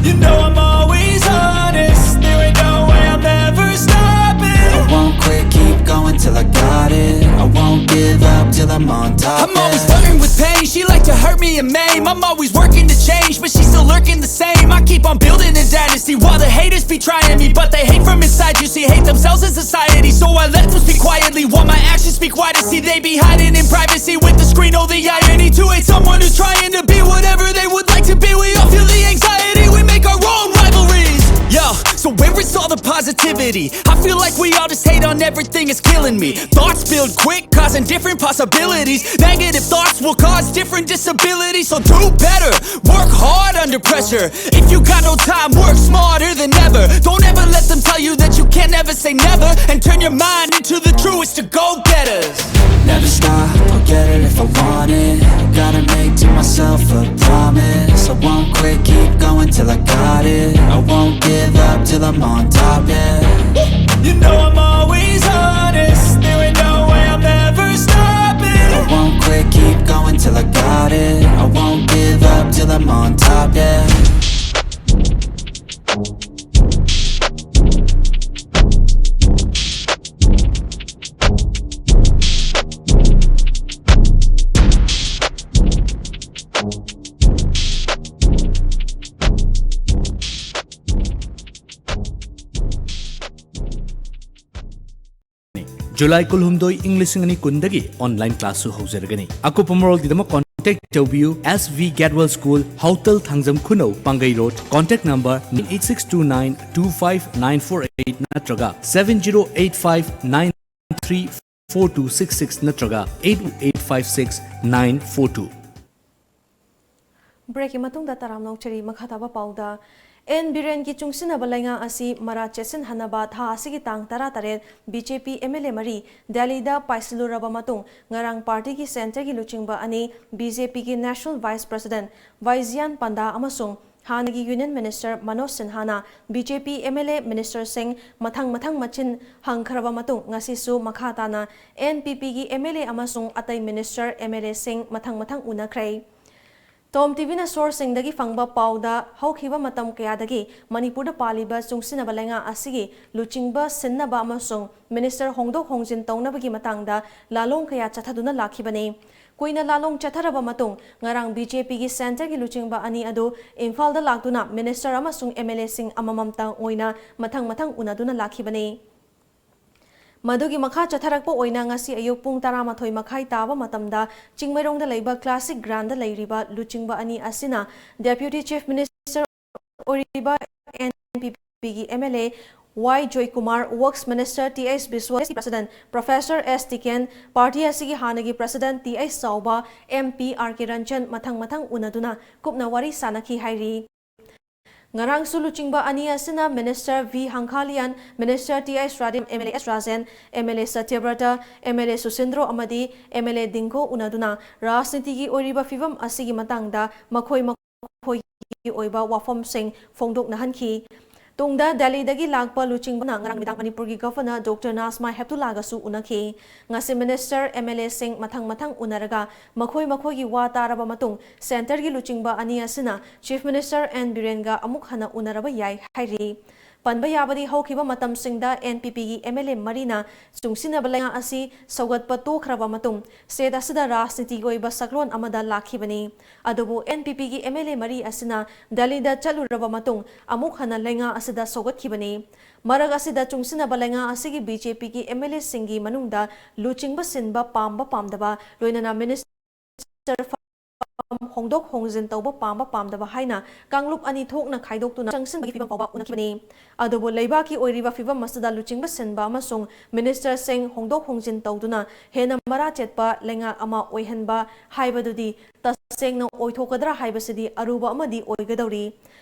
You know I'm always honest, there ain't no way I'm ever stopping. I won't quit, keep going till I got it. I won't give up till I'm on top, I'm always yeah. Flirting with pain, she like to hurt me and maim. I'm always working to change, but she's still lurking the same. I keep on building a dynasty while the haters be trying me, but they hate from inside. You see, hate themselves in society, so I let them speak quietly while my actions speak wider. See, they be hiding in privacy with the screen. Oh, the irony to hate someone who's trying to be whatever they would like to be. We all feel the anxiety, we make our own rivalries. Yo, so where is all the positivity. I feel like we all just hate on everything, it's killing me. Thoughts build quick, causing different possibilities. Negative thoughts will cause different disabilities. So do better, work hard under pressure. If you got no time, work smarter than ever. Don't ever let them tell you that you can never say never. And turn your mind into the truest of go-getters. Never stop, I'll get it if I want it. Gotta make to myself a promise. I won't quit, keep going till I got it. I won't give up till I'm on top, yeah. You know I'm always honest. There ain't no way I'm ever stopping. I won't quit, keep going till I got it. I won't give up till I'm on top, yeah. July ꯀꯨꯟꯍꯨꯝꯗꯣꯏ, ꯏꯪ ꯂꯤꯁꯤꯡ ꯑꯅꯤ ꯀꯨꯟꯗꯒꯤ online class ꯁꯨ ꯍꯧꯖꯔꯒꯅꯤ꯫ ꯑꯀꯨꯞꯄ ꯃꯔꯣꯜꯒꯤꯗꯃꯛ contact ꯇꯧꯕꯤꯌꯨ S V Gatwal School, ꯍꯥꯎꯇꯜ Thangjam ꯈꯨꯅꯧ, ꯄꯥꯡꯒꯩ road, contact number eight six two nine two five nine four eight ꯅꯠꯇ꯭ꯔꯒ seven zero eight five nine three four two six six ꯅꯠꯇ꯭ꯔꯒ eight eight five six nine four two꯫ Break ꯀꯤ ꯃꯇꯨꯡꯗ ꯇꯔꯥꯝꯅ ꯑꯣꯛꯆꯔꯤ꯫ ꯃꯈꯥ ꯇꯥꯕ ꯄꯥꯎꯗ, and ꯕꯤꯔꯦꯟꯒꯤ ꯆꯨꯡꯁꯤꯟꯅꯕ ꯂꯩꯉꯥꯛ ꯑꯁꯤ ꯃꯔꯥ ꯆꯦꯠꯁꯤꯟꯍꯟꯅꯕ ꯊꯥ ꯑꯁꯤꯒꯤ ꯇꯥꯡ ꯇꯔꯥꯇꯔꯦꯠ B J P M L A ꯃꯔꯤ ꯗꯦꯜꯂꯤꯗ ꯄꯥꯏꯁꯤꯜꯂꯨꯔꯕ ꯃꯇꯨꯡ, ꯉꯔꯥꯡ party ꯒꯤ centre ꯒꯤ ꯂꯨꯆꯤꯡꯕ ꯑꯅꯤ, B J P ꯒꯤ national vice president ꯕꯥꯏꯖꯤꯌꯥꯟ ꯄꯟꯗꯥ ꯑꯃꯁꯨꯡ ꯍꯥꯟꯅꯒꯤ union minister Manoj ꯁꯤꯟꯍꯥꯅ B J P M L A minister ꯁꯤꯡ ꯃꯊꯪ ꯃꯊꯪ ꯃꯆꯤꯟ ꯍꯪꯈ꯭ꯔꯕ ꯃꯇꯨꯡ, ꯉꯁꯤꯁꯨ ꯃꯈꯥ ꯇꯥꯅ N P P ꯒꯤ M L A ꯑꯃꯁꯨꯡ ꯑꯇꯩ minister, M L A ꯁꯤꯡ ꯃꯊꯪ ꯃꯊꯪ ꯎꯅꯈ꯭ꯔꯦ꯫ Tom T V ꯅ source ꯁꯤꯡꯗꯒꯤ ꯐꯪꯕ ꯄꯥꯎꯗ, ꯍꯧꯈꯤꯕ ꯃꯇꯝ ꯀꯌꯥꯗꯒꯤ ꯃꯅꯤꯄꯨꯔꯗ ꯄꯥꯜꯂꯤꯕ ꯆꯨꯡꯁꯤꯟꯅꯕ ꯂꯩꯉꯥꯛ ꯑꯁꯤꯒꯤ ꯂꯨꯆꯤꯡꯕ ꯁꯤꯟꯅꯕ ꯑꯃꯁꯨꯡ minister ꯍꯣꯡꯗꯣꯛ ꯍꯣꯡꯖꯤꯟ ꯇꯧꯅꯕꯒꯤ ꯃꯇꯥꯡꯗ ꯂꯥꯂꯣꯡ ꯀꯌꯥ ꯆꯠꯊꯗꯨꯅ ꯂꯥꯛꯈꯤꯕꯅꯤ꯫ ꯀꯨꯏꯅ ꯂꯥꯂꯣꯡ ꯆꯠꯊꯔꯕ ꯃꯇꯨꯡ, ꯉꯔꯥꯡ B J P ꯒꯤ centre ꯒꯤ ꯂꯨꯆꯤꯡꯕ ꯑꯅꯤ ꯑꯗꯨ ꯏꯝꯐꯥꯜꯗ ꯂꯥꯛꯇꯨꯅ minister ꯑꯃꯁꯨꯡ M L A ꯁꯤꯡ ꯑꯃꯃꯝꯇꯪ ꯑꯣꯏꯅ ꯃꯊꯪ ꯃꯊꯪ ꯎꯅꯗꯨꯅ ꯂꯥꯛꯈꯤꯕꯅꯤ꯫ ꯃꯗꯨꯒꯤ ꯃꯈꯥ ꯆꯠꯊꯔꯛꯄ ꯑꯣꯏꯅ ꯉꯁꯤ ꯑꯌꯨꯛ ꯄꯨꯡ ꯇꯔꯥꯃꯥꯊꯣꯏ ꯃꯈꯥꯏ ꯇꯥꯕ ꯃꯇꯝꯗ ꯆꯤꯡꯃꯩꯔꯣꯡꯗ ꯂꯩꯕ Classic Ground ꯗ ꯂꯩꯔꯤꯕ ꯂꯨꯆꯤꯡꯕ ꯑꯅꯤ ꯑꯁꯤꯅ Deputy Chief Minister ꯑꯣꯏꯔꯤꯕ N P P ꯒꯤ M L A Y Joykumar, Works Minister T H Biswas, President Professor S Tiken, party ꯑꯁꯤꯒꯤ ꯍꯥꯟꯅꯒꯤ President T H Chaoba, MP R K Ranjan ꯃꯊꯪ ꯃꯊꯪ ꯎꯅꯗꯨꯅ ꯀꯨꯞꯅ ꯋꯥꯔꯤ ꯁꯥꯅꯈꯤ ꯍꯥꯏꯔꯤ꯫ ꯉꯔꯥꯡꯁꯨ ꯂꯨꯆꯤꯡꯕ ꯑꯅꯤ ꯑꯁꯤꯅ Minister V Hangkhalian, Minister T H Radim, MLA S Rajen, MLA Satyabrata, MLA Susindro ꯑꯃꯗꯤ MLA ꯗꯤꯡꯒꯣ ꯎꯅꯗꯨꯅ ꯔꯥꯖꯅꯤꯇꯤꯒꯤ ꯑꯣꯏꯔꯤꯕ ꯐꯤꯕꯝ ꯑꯁꯤꯒꯤ ꯃꯇꯥꯡꯗ ꯃꯈꯣꯏ ꯃꯈꯣꯏꯒꯤ ꯑꯣꯏꯕ ꯋꯥꯐꯝꯁꯤꯡ ꯐꯣꯡꯗꯣꯛꯅꯍꯟꯈꯤ꯫ ꯇꯨꯡꯗ ꯗꯦꯜꯂꯤꯗꯒꯤ ꯂꯥꯛꯄ ꯂꯨꯆꯤꯡꯕꯅ ꯉꯔꯥꯡ ꯅꯨꯃꯤꯗꯥꯡ ꯃꯅꯤꯄꯨꯔꯒꯤ Governor ꯗꯣꯛꯇꯔ ꯅꯥꯖꯃꯥ ꯍꯦꯞꯇꯨꯂꯥꯒꯁꯨ ꯎꯅꯈꯤ꯫ ꯉꯁꯤ Minister, MLAꯁꯤꯡ ꯃꯊꯪ ꯃꯊꯪ ꯎꯅꯔꯒ ꯃꯈꯣꯏ ꯃꯈꯣꯏꯒꯤ ꯋꯥ ꯇꯥꯔꯕ ꯃꯇꯨꯡ centreꯒꯤ ꯂꯨꯆꯤꯡꯕ ꯑꯅꯤ ꯑꯁꯤꯅ Chief Minister ꯑꯦꯟ ꯕꯤꯔꯦꯟꯒ ꯑꯃꯨꯛ ꯍꯟꯅ ꯎꯅꯔꯕ ꯌꯥꯏ ꯍꯥꯏꯔꯤ꯫ ꯄꯟꯕ ꯌꯥꯕꯗꯤ ꯍꯧꯈꯤꯕ ꯃꯇꯝꯁꯤꯡꯗ NPPꯒꯤ MLA ꯃꯔꯤꯅ ꯆꯨꯡꯁꯤꯟꯅꯕ ꯂꯩꯉꯥꯛ ꯑꯁꯤ ꯁꯧꯒꯠꯄ ꯇꯣꯛꯈ꯭ꯔꯕ ꯃꯇꯨꯡ state ꯑꯁꯤꯗ ꯔꯥꯖꯅꯤꯇꯤꯒꯤ ꯑꯣꯏꯕ ꯁꯛꯂꯣꯟ ꯑꯃꯗ ꯂꯥꯛꯈꯤꯕꯅꯤ꯫ ꯑꯗꯨꯕꯨ NPPꯒꯤ MLA ꯃꯔꯤ ꯑꯁꯤꯅ ꯗꯦꯜꯂꯤꯗ ꯆꯠꯂꯨꯔꯕ ꯃꯇꯨꯡ ꯑꯃꯨꯛ ꯍꯟꯅ ꯂꯩꯉꯥꯛ ꯑꯁꯤꯗ ꯁꯧꯒꯠꯈꯤꯕꯅꯤ꯫ ꯃꯔꯛ ꯑꯁꯤꯗ ꯆꯨꯡꯁꯤꯟꯅꯕ ꯂꯩꯉꯥꯛ ꯑꯁꯤꯒꯤ BJPꯒꯤ MLAꯁꯤꯡꯒꯤ ꯃꯅꯨꯡꯗ ꯂꯨꯆꯤꯡꯕ ꯁꯤꯟꯕ ꯄꯥꯝꯕ ꯄꯥꯝꯗꯕ, ꯂꯣꯏꯅꯅ Minister ꯐꯝ ꯍꯣꯡꯗꯣꯛ ꯍꯣꯡꯖꯤꯟ ꯇꯧꯕ ꯄꯥꯝꯕ ꯄꯥꯝꯗꯕ ꯍꯥꯏꯅ ꯀꯥꯡꯂꯨꯞ ꯑꯅꯤ ꯊꯣꯛꯅ ꯈꯥꯏꯗꯣꯛꯇꯨꯅ ꯆꯪꯁꯤꯟꯕꯒꯤ ꯐꯤꯕꯝ ꯐꯥꯎꯕ ꯎꯅꯈꯤꯕꯅꯤ꯫ ꯑꯗꯨꯕꯨ ꯂꯩꯕꯥꯛꯀꯤ ꯑꯣꯏꯔꯤꯕ ꯐꯤꯕꯝ ꯑꯁꯤꯗ ꯂꯨꯆꯤꯡꯕ ꯁꯤꯟꯕ ꯑꯃꯁꯨꯡ Ministerꯁꯤꯡ ꯍꯣꯡꯗꯣꯛ ꯍꯣꯡꯖꯤꯟ ꯇꯧꯗꯨꯅ ꯍꯦꯟꯅ ꯃꯔꯥ ꯆꯦꯠꯄ ꯂꯩꯉꯥꯛ ꯑꯃ ꯑꯣꯏꯍꯟꯕ ꯍꯥꯏꯕꯗꯨꯗꯤ ꯇꯁꯦꯡꯅ ꯑꯣꯏꯊꯣꯛꯀꯗ꯭ꯔꯥ ꯍꯥꯏꯕꯁꯤꯗꯤ ꯑꯔꯨꯕ ꯑꯃꯗꯤ ꯑꯣꯏꯒꯗꯧꯔꯤ꯫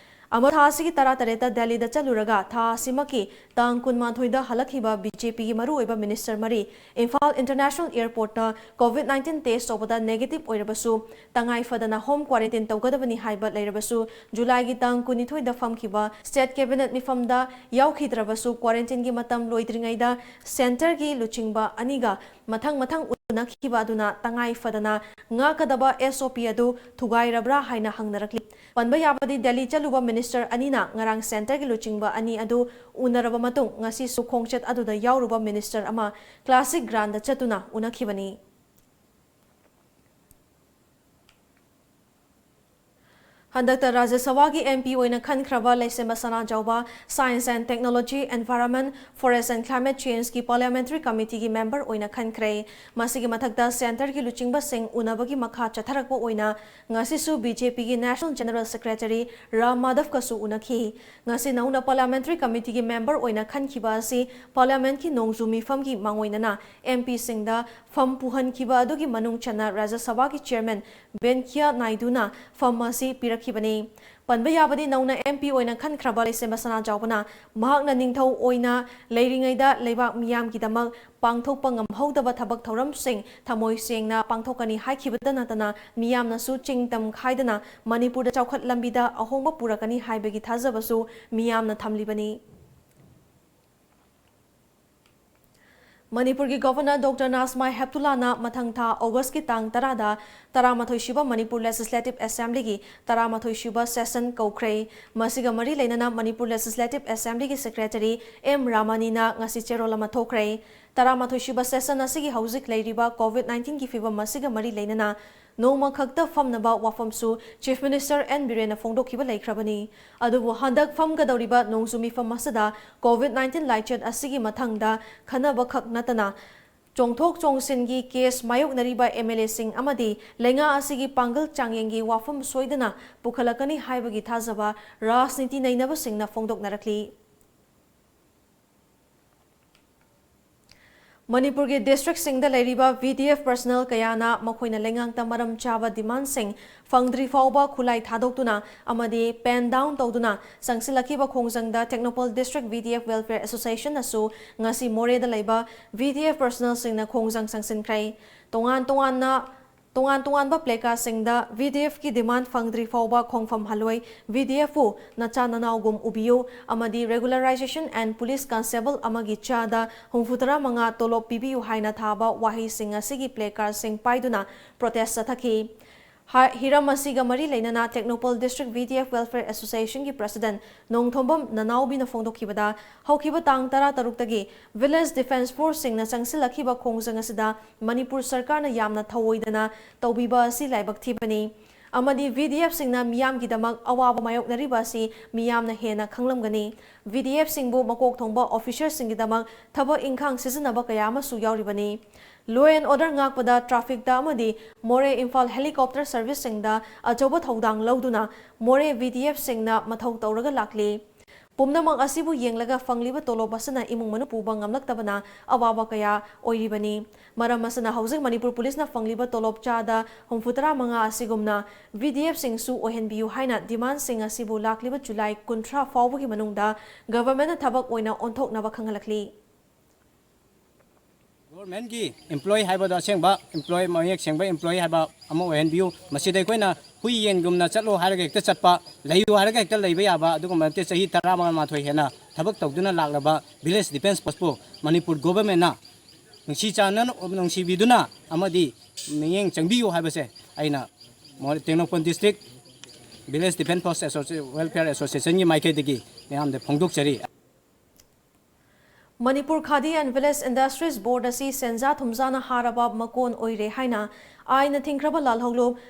ꯑꯃ ꯊꯥ ꯑꯁꯤꯒꯤ ꯇꯔꯥꯇꯔꯦꯠꯇ ꯗꯦꯜꯂꯤꯗ ꯆꯠꯂꯨꯔꯒ ꯊꯥ ꯑꯁꯤꯃꯛꯀꯤ ꯇꯥꯡ ꯀꯨꯟꯃꯥꯊꯣꯏꯗ ꯍꯜꯂꯛꯈꯤꯕ BJPꯒꯤ ꯃꯔꯨꯑꯣꯏꯕ Minister ꯃꯔꯤ Imphal International Airportꯇ COVID nineteen test ꯇꯧꯕꯗ negative ꯑꯣꯏꯔꯕꯁꯨ ꯇꯉꯥꯏ ꯐꯗꯅ home quarantine ꯇꯧꯒꯗꯕꯅꯤ ꯍꯥꯏꯕ ꯂꯩꯔꯕꯁꯨ, ꯖꯨꯂꯥꯏꯒꯤ ꯇꯥꯡ ꯀꯨꯟꯅꯤꯊꯣꯏꯗ ꯐꯝꯈꯤꯕ state cabinet ꯃꯤꯐꯝꯗ ꯌꯥꯎꯈꯤꯗ꯭ꯔꯕꯁꯨ, quarantineꯒꯤ ꯃꯇꯝ ꯂꯣꯏꯗ꯭ꯔꯤꯉꯩꯗ centreꯒꯤ ꯂꯨꯆꯤꯡꯕ ꯑꯅꯤꯒ ꯃꯊꯪ ꯃꯊꯪ ꯎꯅꯈꯤꯕ ꯑꯗꯨꯅ ꯇꯉꯥꯏ ꯐꯗꯅ ꯉꯥꯛꯀꯗꯕ SOP ꯑꯗꯨ ꯊꯨꯒꯥꯏꯔꯕ꯭ꯔꯥ ꯍꯥꯏꯅ ꯍꯪꯅꯔꯛꯂꯤ꯫ ꯄꯟꯕ ꯌꯥꯕꯗꯤ, ꯗꯦꯜꯂꯤ ꯆꯠꯂꯨꯕ Minister ꯑꯅꯤꯅ ꯉꯔꯥꯡ centreꯒꯤ ꯂꯨꯆꯤꯡꯕ ꯑꯅꯤ ꯑꯗꯨ ꯎꯅꯔꯕ ꯃꯇꯨꯡ, ꯉꯁꯤꯁꯨ ꯈꯣꯡꯆꯠ ꯑꯗꯨꯗ ꯌꯥꯎꯔꯨꯕ Minister ꯑꯃ Classic Groundꯗ ꯆꯠꯇꯨꯅ ꯎꯅꯈꯤꯕꯅꯤ꯫ ꯍꯟꯗꯛꯇ ꯔꯥꯖ꯭ꯌ ꯁꯚꯥꯒꯤ M P ꯑꯣꯏꯅ ꯈꯟꯈ꯭ꯔꯕ ꯂꯩꯁꯦꯝꯕ ꯁꯅꯥꯖꯥꯎꯕ Science and Technology, Environment, Forest and Climate Change ꯀꯤ Parliamentary Committee ꯒꯤ member ꯑꯣꯏꯅ ꯈꯟꯈ꯭ꯔꯦ꯫ ꯃꯁꯤꯒꯤ ꯃꯊꯛꯇ centre ꯒꯤ ꯂꯨꯆꯤꯡꯕꯁꯤꯡ ꯎꯅꯕꯒꯤ ꯃꯈꯥ ꯆꯠꯊꯔꯛꯄ ꯑꯣꯏꯅ ꯉꯁꯤꯁꯨ B J P ꯒꯤ National General Secretary ꯔꯥꯝ ꯃꯥꯙꯕꯀꯁꯨ ꯎꯅꯈꯤ꯫ ꯉꯁꯤ ꯅꯧꯅ Parliamentary Committee ꯒꯤ member ꯑꯣꯏꯅ ꯈꯟꯈꯤꯕ ꯑꯁꯤ Parliament ꯀꯤ ꯅꯣꯡꯖꯨ ꯃꯤꯐꯝꯒꯤ ꯃꯥꯡꯑꯣꯏꯅꯅ M P ꯁꯤꯡꯗ ꯐꯝ ꯄꯨꯍꯟꯈꯤꯕ ꯑꯗꯨꯒꯤ ꯃꯅꯨꯡ ꯆꯟꯅ ꯔꯥꯖ꯭ꯌ ꯁꯚꯥꯒꯤ Chairman ꯚꯦꯟꯀꯤꯌꯥ ꯅꯥꯏꯗꯨꯅ ꯐꯝ ꯑꯁꯤ ꯄꯤꯔꯛꯈꯤꯕꯅꯤ꯫ ꯄꯟꯕ ꯌꯥꯕꯗꯤ, ꯅꯧꯅ M P ꯑꯣꯏꯅ ꯈꯟꯈ꯭ꯔꯕ ꯂꯩꯁꯦꯝꯕ ꯁꯅꯥꯖꯥꯎꯕꯅ ꯃꯍꯥꯛꯅ ꯅꯤꯡꯊꯧ ꯑꯣꯏꯅ ꯂꯩꯔꯤꯉꯩꯗ ꯂꯩꯕꯥꯛ ꯃꯤꯌꯥꯝꯒꯤꯗꯃꯛ ꯄꯥꯡꯊꯣꯛꯄ ꯉꯝꯍꯧꯗꯕ ꯊꯕꯛ ꯊꯧꯔꯝꯁꯤꯡ ꯊꯃꯣꯏ ꯁꯦꯡꯅ ꯄꯥꯡꯊꯣꯛꯀꯅꯤ ꯍꯥꯏꯈꯤꯕꯇ ꯅꯠꯇꯅ, ꯃꯤꯌꯥꯝꯅꯁꯨ ꯆꯤꯡ ꯇꯝ ꯈꯥꯏꯗꯅ ꯃꯅꯤꯄꯨꯔꯗ ꯆꯥꯎꯈꯠ ꯂꯝꯕꯤꯗ ꯑꯍꯣꯡꯕ ꯄꯨꯔꯛꯀꯅꯤ ꯍꯥꯏꯕꯒꯤ ꯊꯥꯖꯕꯁꯨ ꯃꯤꯌꯥꯝꯅ ꯊꯝꯂꯤꯕꯅꯤ꯫ ꯃꯅꯤꯄꯨꯔꯒꯤ Governor Doctor ꯅꯥꯖꯃꯥ ꯍꯦꯞꯇꯨꯂꯥꯅ ꯃꯊꯪ ꯊꯥ August ꯀꯤ ꯇꯥꯡ ꯇꯔꯥꯗ ꯇꯔꯥꯃꯥꯊꯣꯏ ꯁꯨꯕ ꯃꯅꯤꯄꯨꯔ Legislative Assembly ꯒꯤ ꯇꯔꯥꯃꯥꯊꯣꯏ ꯁꯨꯕ session ꯀꯧꯈ꯭ꯔꯦ꯫ ꯃꯁꯤꯒ ꯃꯔꯤ ꯂꯩꯅꯅ ꯃꯅꯤꯄꯨꯔ Legislative Assembly ꯒꯤ Secretary ꯑꯦꯝ ꯔꯥꯃꯥꯅꯤꯅ ꯉꯁꯤ ꯆꯦꯔꯣꯜ ꯑꯃ ꯊꯣꯛꯈ꯭ꯔꯦ꯫ ꯇꯔꯥꯃꯥꯊꯣꯏ ꯁꯨꯕ session ꯑꯁꯤꯒꯤ ꯍꯧꯖꯤꯛ ꯂꯩꯔꯤꯕ COVID nineteen ꯒꯤ ꯐꯤꯕꯝ ꯑꯁꯤꯒ ꯃꯔꯤ ꯂꯩꯅꯅ ꯅꯣꯡꯃ ꯈꯛꯇ ꯐꯝꯅꯕ ꯋꯥꯐꯝꯁꯨ Chief Minister ꯑꯦꯟ ꯕꯤꯔꯦꯟꯅ ꯐꯣꯡꯗꯣꯛꯈꯤꯕ ꯂꯩꯈ꯭ꯔꯕꯅꯤ꯫ ꯑꯗꯨꯕꯨ ꯍꯟꯗꯛ ꯐꯝꯒꯗꯧꯔꯤꯕ ꯅꯣꯡꯖꯨ ꯃꯤꯐꯝ ꯑꯁꯤꯗ COVID nineteen ꯂꯥꯏꯆꯠ ꯑꯁꯤꯒꯤ ꯃꯊꯪꯗ ꯈꯟꯅꯕ ꯈꯛ ꯅꯠꯇꯅ, ꯆꯣꯡꯊꯣꯛ ꯆꯣꯡꯁꯤꯟꯒꯤ case ꯃꯥꯌꯣꯛꯅꯔꯤꯕ M L A ꯁꯤꯡ ꯑꯃꯗꯤ ꯂꯩꯉꯥꯛ ꯑꯁꯤꯒꯤ ꯄꯥꯡꯒꯜ ꯆꯥꯡꯌꯦꯡꯒꯤ ꯋꯥꯐꯝ ꯁꯣꯏꯗꯅ ꯄꯨꯈꯠꯂꯛꯀꯅꯤ ꯍꯥꯏꯕꯒꯤ ꯊꯥꯖꯕ ꯔꯥꯖꯅꯤꯇꯤ ꯅꯩꯅꯕꯁꯤꯡꯅ ꯐꯣꯡꯗꯣꯛꯅꯔꯛꯂꯤ꯫ ꯃꯅꯤꯄꯨꯔꯒꯤ district ꯁꯤꯡꯗ ꯂꯩꯔꯤꯕ V D F personnel ꯀꯌꯥꯅ ꯃꯈꯣꯏꯅ ꯂꯩꯉꯥꯛꯇ ꯃꯔꯝ ꯆꯥꯕ demand ꯁꯤꯡ ꯐꯪꯗ꯭ꯔꯤ ꯐꯥꯎꯕ ꯈꯨꯠꯂꯥꯏ ꯊꯥꯗꯣꯛꯇꯨꯅ ꯑꯃꯗꯤ pen down ꯇꯧꯗꯨꯅ ꯆꯪꯁꯤꯜꯂꯛꯈꯤꯕ ꯈꯣꯡꯖꯪꯗ Tengnoupal District V D F Welfare Association ꯅꯁꯨ ꯉꯁꯤ ꯃꯣꯔꯦꯗ ꯂꯩꯕ V D F personnel ꯁꯤꯡꯅ ꯈꯣꯡꯖꯪ ꯆꯪꯁꯤꯟꯈ꯭ꯔꯦ꯫ ꯇꯣꯉꯥꯟ ꯇꯣꯉꯥꯟꯅ, ꯇꯣꯉꯥꯟ ꯇꯣꯉꯥꯟꯕ placard ꯁꯤꯡꯗ V D F ꯀꯤ demand ꯐꯪꯗ꯭ꯔꯤ ꯐꯥꯎꯕ ꯈꯣꯡꯐꯝ ꯍꯜꯂꯣꯏ, V D F ꯄꯨ ꯅꯆꯥ ꯅꯅꯥꯎꯒꯨꯝ ꯎꯕꯤꯌꯨ ꯑꯃꯗꯤ regularization and police constable ꯑꯃꯒꯤ ꯆꯥꯗ ꯍꯨꯝꯐꯨꯇꯔꯥ ꯃꯉꯥ ꯇꯣꯂꯣꯞ ꯄꯤꯕꯤꯌꯨ ꯍꯥꯏꯅ ꯊꯥꯕ ꯋꯥꯍꯩꯁꯤꯡ ꯑꯁꯤꯒꯤ placard ꯁꯤꯡ ꯄꯥꯏꯗꯨꯅ protest ꯆꯠꯊꯈꯤ꯫ ꯍꯥ-, ꯍꯤꯔꯝ ꯑꯁꯤꯒ ꯃꯔꯤ ꯂꯩꯅꯅ Tengnoupal District V D F Welfare Association ꯒꯤ President ꯅꯣꯡꯊꯣꯝꯕꯝ ꯅꯅꯥꯎꯕꯤꯅ ꯐꯣꯡꯗꯣꯛꯈꯤꯕꯗ, ꯍꯧꯈꯤꯕ ꯇꯥꯡ ꯇꯔꯥꯇꯔꯨꯛꯇꯒꯤ Village Defence Force ꯁꯤꯡꯅ ꯆꯪꯁꯤꯜꯂꯛꯈꯤꯕ ꯈꯣꯡꯖꯪ ꯑꯁꯤꯗ ꯃꯅꯤꯄꯨꯔ ꯁꯔꯀꯥꯔꯅ ꯌꯥꯝꯅ ꯊꯧꯑꯣꯏꯗꯅ ꯇꯧꯕꯤꯕ ꯑꯁꯤ ꯂꯥꯏꯕꯛ ꯊꯤꯕꯅꯤ꯫ ꯑꯃꯗꯤ ꯚꯤꯗꯤꯑꯦꯐꯁꯤꯡꯅ ꯃꯤꯌꯥꯝꯒꯤꯗꯃꯛ ꯑꯋꯥꯕ ꯃꯥꯌꯣꯛꯅꯔꯤꯕ ꯑꯁꯤ ꯃꯤꯌꯥꯝꯅ ꯍꯦꯟꯅ ꯈꯪꯂꯝꯒꯅꯤ꯫ ꯚꯤꯗꯤꯑꯦꯐꯁꯤꯡꯕꯨ ꯃꯀꯣꯛ ꯊꯣꯡꯕ ꯑꯣꯐꯤꯁꯔꯁꯤꯡꯒꯤꯗꯃꯛ ꯊꯕꯛ ꯏꯪꯈꯥꯡ ꯁꯤꯖꯤꯟꯅꯕ ꯀꯌꯥ ꯑꯃꯁꯨ ꯌꯥꯎꯔꯤꯕꯅꯤ꯫ Law and order ꯉꯥꯛꯄꯗ ꯇ꯭ꯔꯥꯐꯤꯛꯇ ꯑꯃꯗꯤ ꯃꯣꯔꯦ ꯏꯝꯐꯥꯜ ꯍꯦꯂꯤꯀꯣꯞꯇꯔ ꯁꯔꯚꯤꯁꯁꯤꯡꯗ ꯑꯆꯧꯕ ꯊꯧꯗꯥꯡ ꯂꯧꯗꯨꯅ ꯃꯣꯔꯦ ꯚꯤꯗꯤꯑꯦꯐꯁꯤꯡꯅ ꯃꯊꯧ ꯇꯧꯔꯒ ꯂꯥꯛꯂꯤ꯫ ꯄꯨꯝꯅꯃꯛ ꯑꯁꯤꯕꯨ ꯌꯦꯡꯂꯒ ꯐꯪꯂꯤꯕ ꯇꯣꯂꯣꯞ ꯑꯁꯤꯅ ꯏꯃꯨꯡ ꯃꯅꯨꯡ ꯄꯨꯕ ꯉꯝꯂꯛꯇꯕꯅ ꯑꯋꯥꯕ ꯀꯌꯥ ꯑꯣꯏꯔꯤꯕꯅꯤ꯫ ꯃꯔꯝ ꯑꯁꯤꯅ ꯍꯧꯖꯤꯛ ꯃꯅꯤꯄꯨꯔ ꯄꯨꯂꯤꯁꯅ ꯐꯪꯂꯤꯕ ꯇꯣꯂꯣꯞ ꯆꯥꯗ ꯍꯨꯝꯐꯨꯇꯔꯥ ꯃꯉꯥ ꯑꯁꯤꯒꯨꯝꯅ ꯚꯤꯗꯤꯑꯦꯐꯁꯤꯡꯁꯨ ꯑꯣꯏꯍꯟꯕꯤꯌꯨ ꯍꯥꯏꯅ ꯗꯤꯃꯥꯟꯁꯤꯡ ꯑꯁꯤꯕꯨ ꯂꯥꯛꯂꯤꯕ ꯖꯨꯂꯥꯏ ꯀꯨꯟꯊ꯭ꯔꯥ ꯐꯥꯎꯕꯒꯤ ꯃꯅꯨꯡꯗ ꯒꯚꯔꯟꯃꯦꯟꯠꯅ ꯊꯕꯛ ꯑꯣꯏꯅ ꯑꯣꯟꯊꯣꯛꯅꯕ ꯈꯪꯍꯜꯂꯛꯂꯤ꯫ ꯒꯣꯚꯔꯟꯃꯦꯟꯠꯀꯤ ꯏꯝꯄ꯭ꯂꯣꯌꯤ ꯍꯥꯏꯕꯗꯣ ꯑꯁꯦꯡꯕ ꯏꯝꯄ꯭ꯂꯣꯌꯤ, ꯃꯌꯦꯛ ꯁꯦꯡꯕ ꯏꯝꯄ꯭ꯂꯣꯌꯤ ꯍꯥꯏꯕ ꯑꯃ ꯑꯣꯏꯍꯟꯕꯤꯌꯨ꯫ ꯃꯁꯤꯗ ꯑꯩꯈꯣꯏꯅ ꯍꯨꯏ ꯌꯦꯟꯒꯨꯝꯅ ꯆꯠꯂꯣ ꯍꯥꯏꯔꯒ ꯍꯦꯛꯇ ꯆꯠꯄ, ꯂꯩꯌꯨ ꯍꯥꯏꯔꯒ ꯍꯦꯛꯇ ꯂꯩꯕ ꯌꯥꯕ ꯑꯗꯨꯒꯨꯝꯕ ꯅꯠꯇꯦ꯫ ꯆꯍꯤ ꯇꯔꯥꯃꯥꯊꯣꯏ ꯍꯦꯟꯅ ꯊꯕꯛ ꯇꯧꯗꯨꯅ ꯂꯥꯛꯂꯕ ꯚꯤꯂꯦꯖ ꯗꯤꯐꯦꯟꯁ ꯐꯣꯔꯁꯄꯨ ꯃꯅꯤꯄꯨꯔ ꯒꯣꯚꯔꯟꯃꯦꯟꯠꯅ ꯅꯨꯡꯁꯤ ꯆꯥꯟꯅꯅ, ꯅꯨꯡꯁꯤꯕꯤꯗꯨꯅ ꯑꯃꯗꯤ ꯃꯤꯠꯌꯦꯡ ꯆꯪꯕꯤꯌꯨ ꯍꯥꯏꯕꯁꯦ ꯑꯩꯅ ꯃꯣꯔꯦ Tengnoupal district village defence force ꯑꯦꯁꯣꯁꯤ-, ꯋꯦꯜꯐꯤꯌꯔ ꯑꯦꯁꯣꯁꯤꯌꯦꯁꯟꯒꯤ ꯃꯥꯏꯀꯩꯗꯒꯤ ꯃꯌꯥꯝꯗ ꯐꯣꯡꯗꯣꯛꯆꯔꯤ꯫ Manipur khadi and village industries board ꯑꯁꯤ ꯁꯦꯟꯖꯥ ꯊꯨꯝꯖꯥꯅ ꯍꯥꯔꯕ ꯃꯀꯣꯟ ꯑꯣꯏꯔꯦ ꯍꯥꯏꯅ ꯑꯥꯏꯟꯅ ꯊꯤꯡꯈ꯭ꯔꯕ ꯂꯥꯜꯍꯧꯂꯨꯞ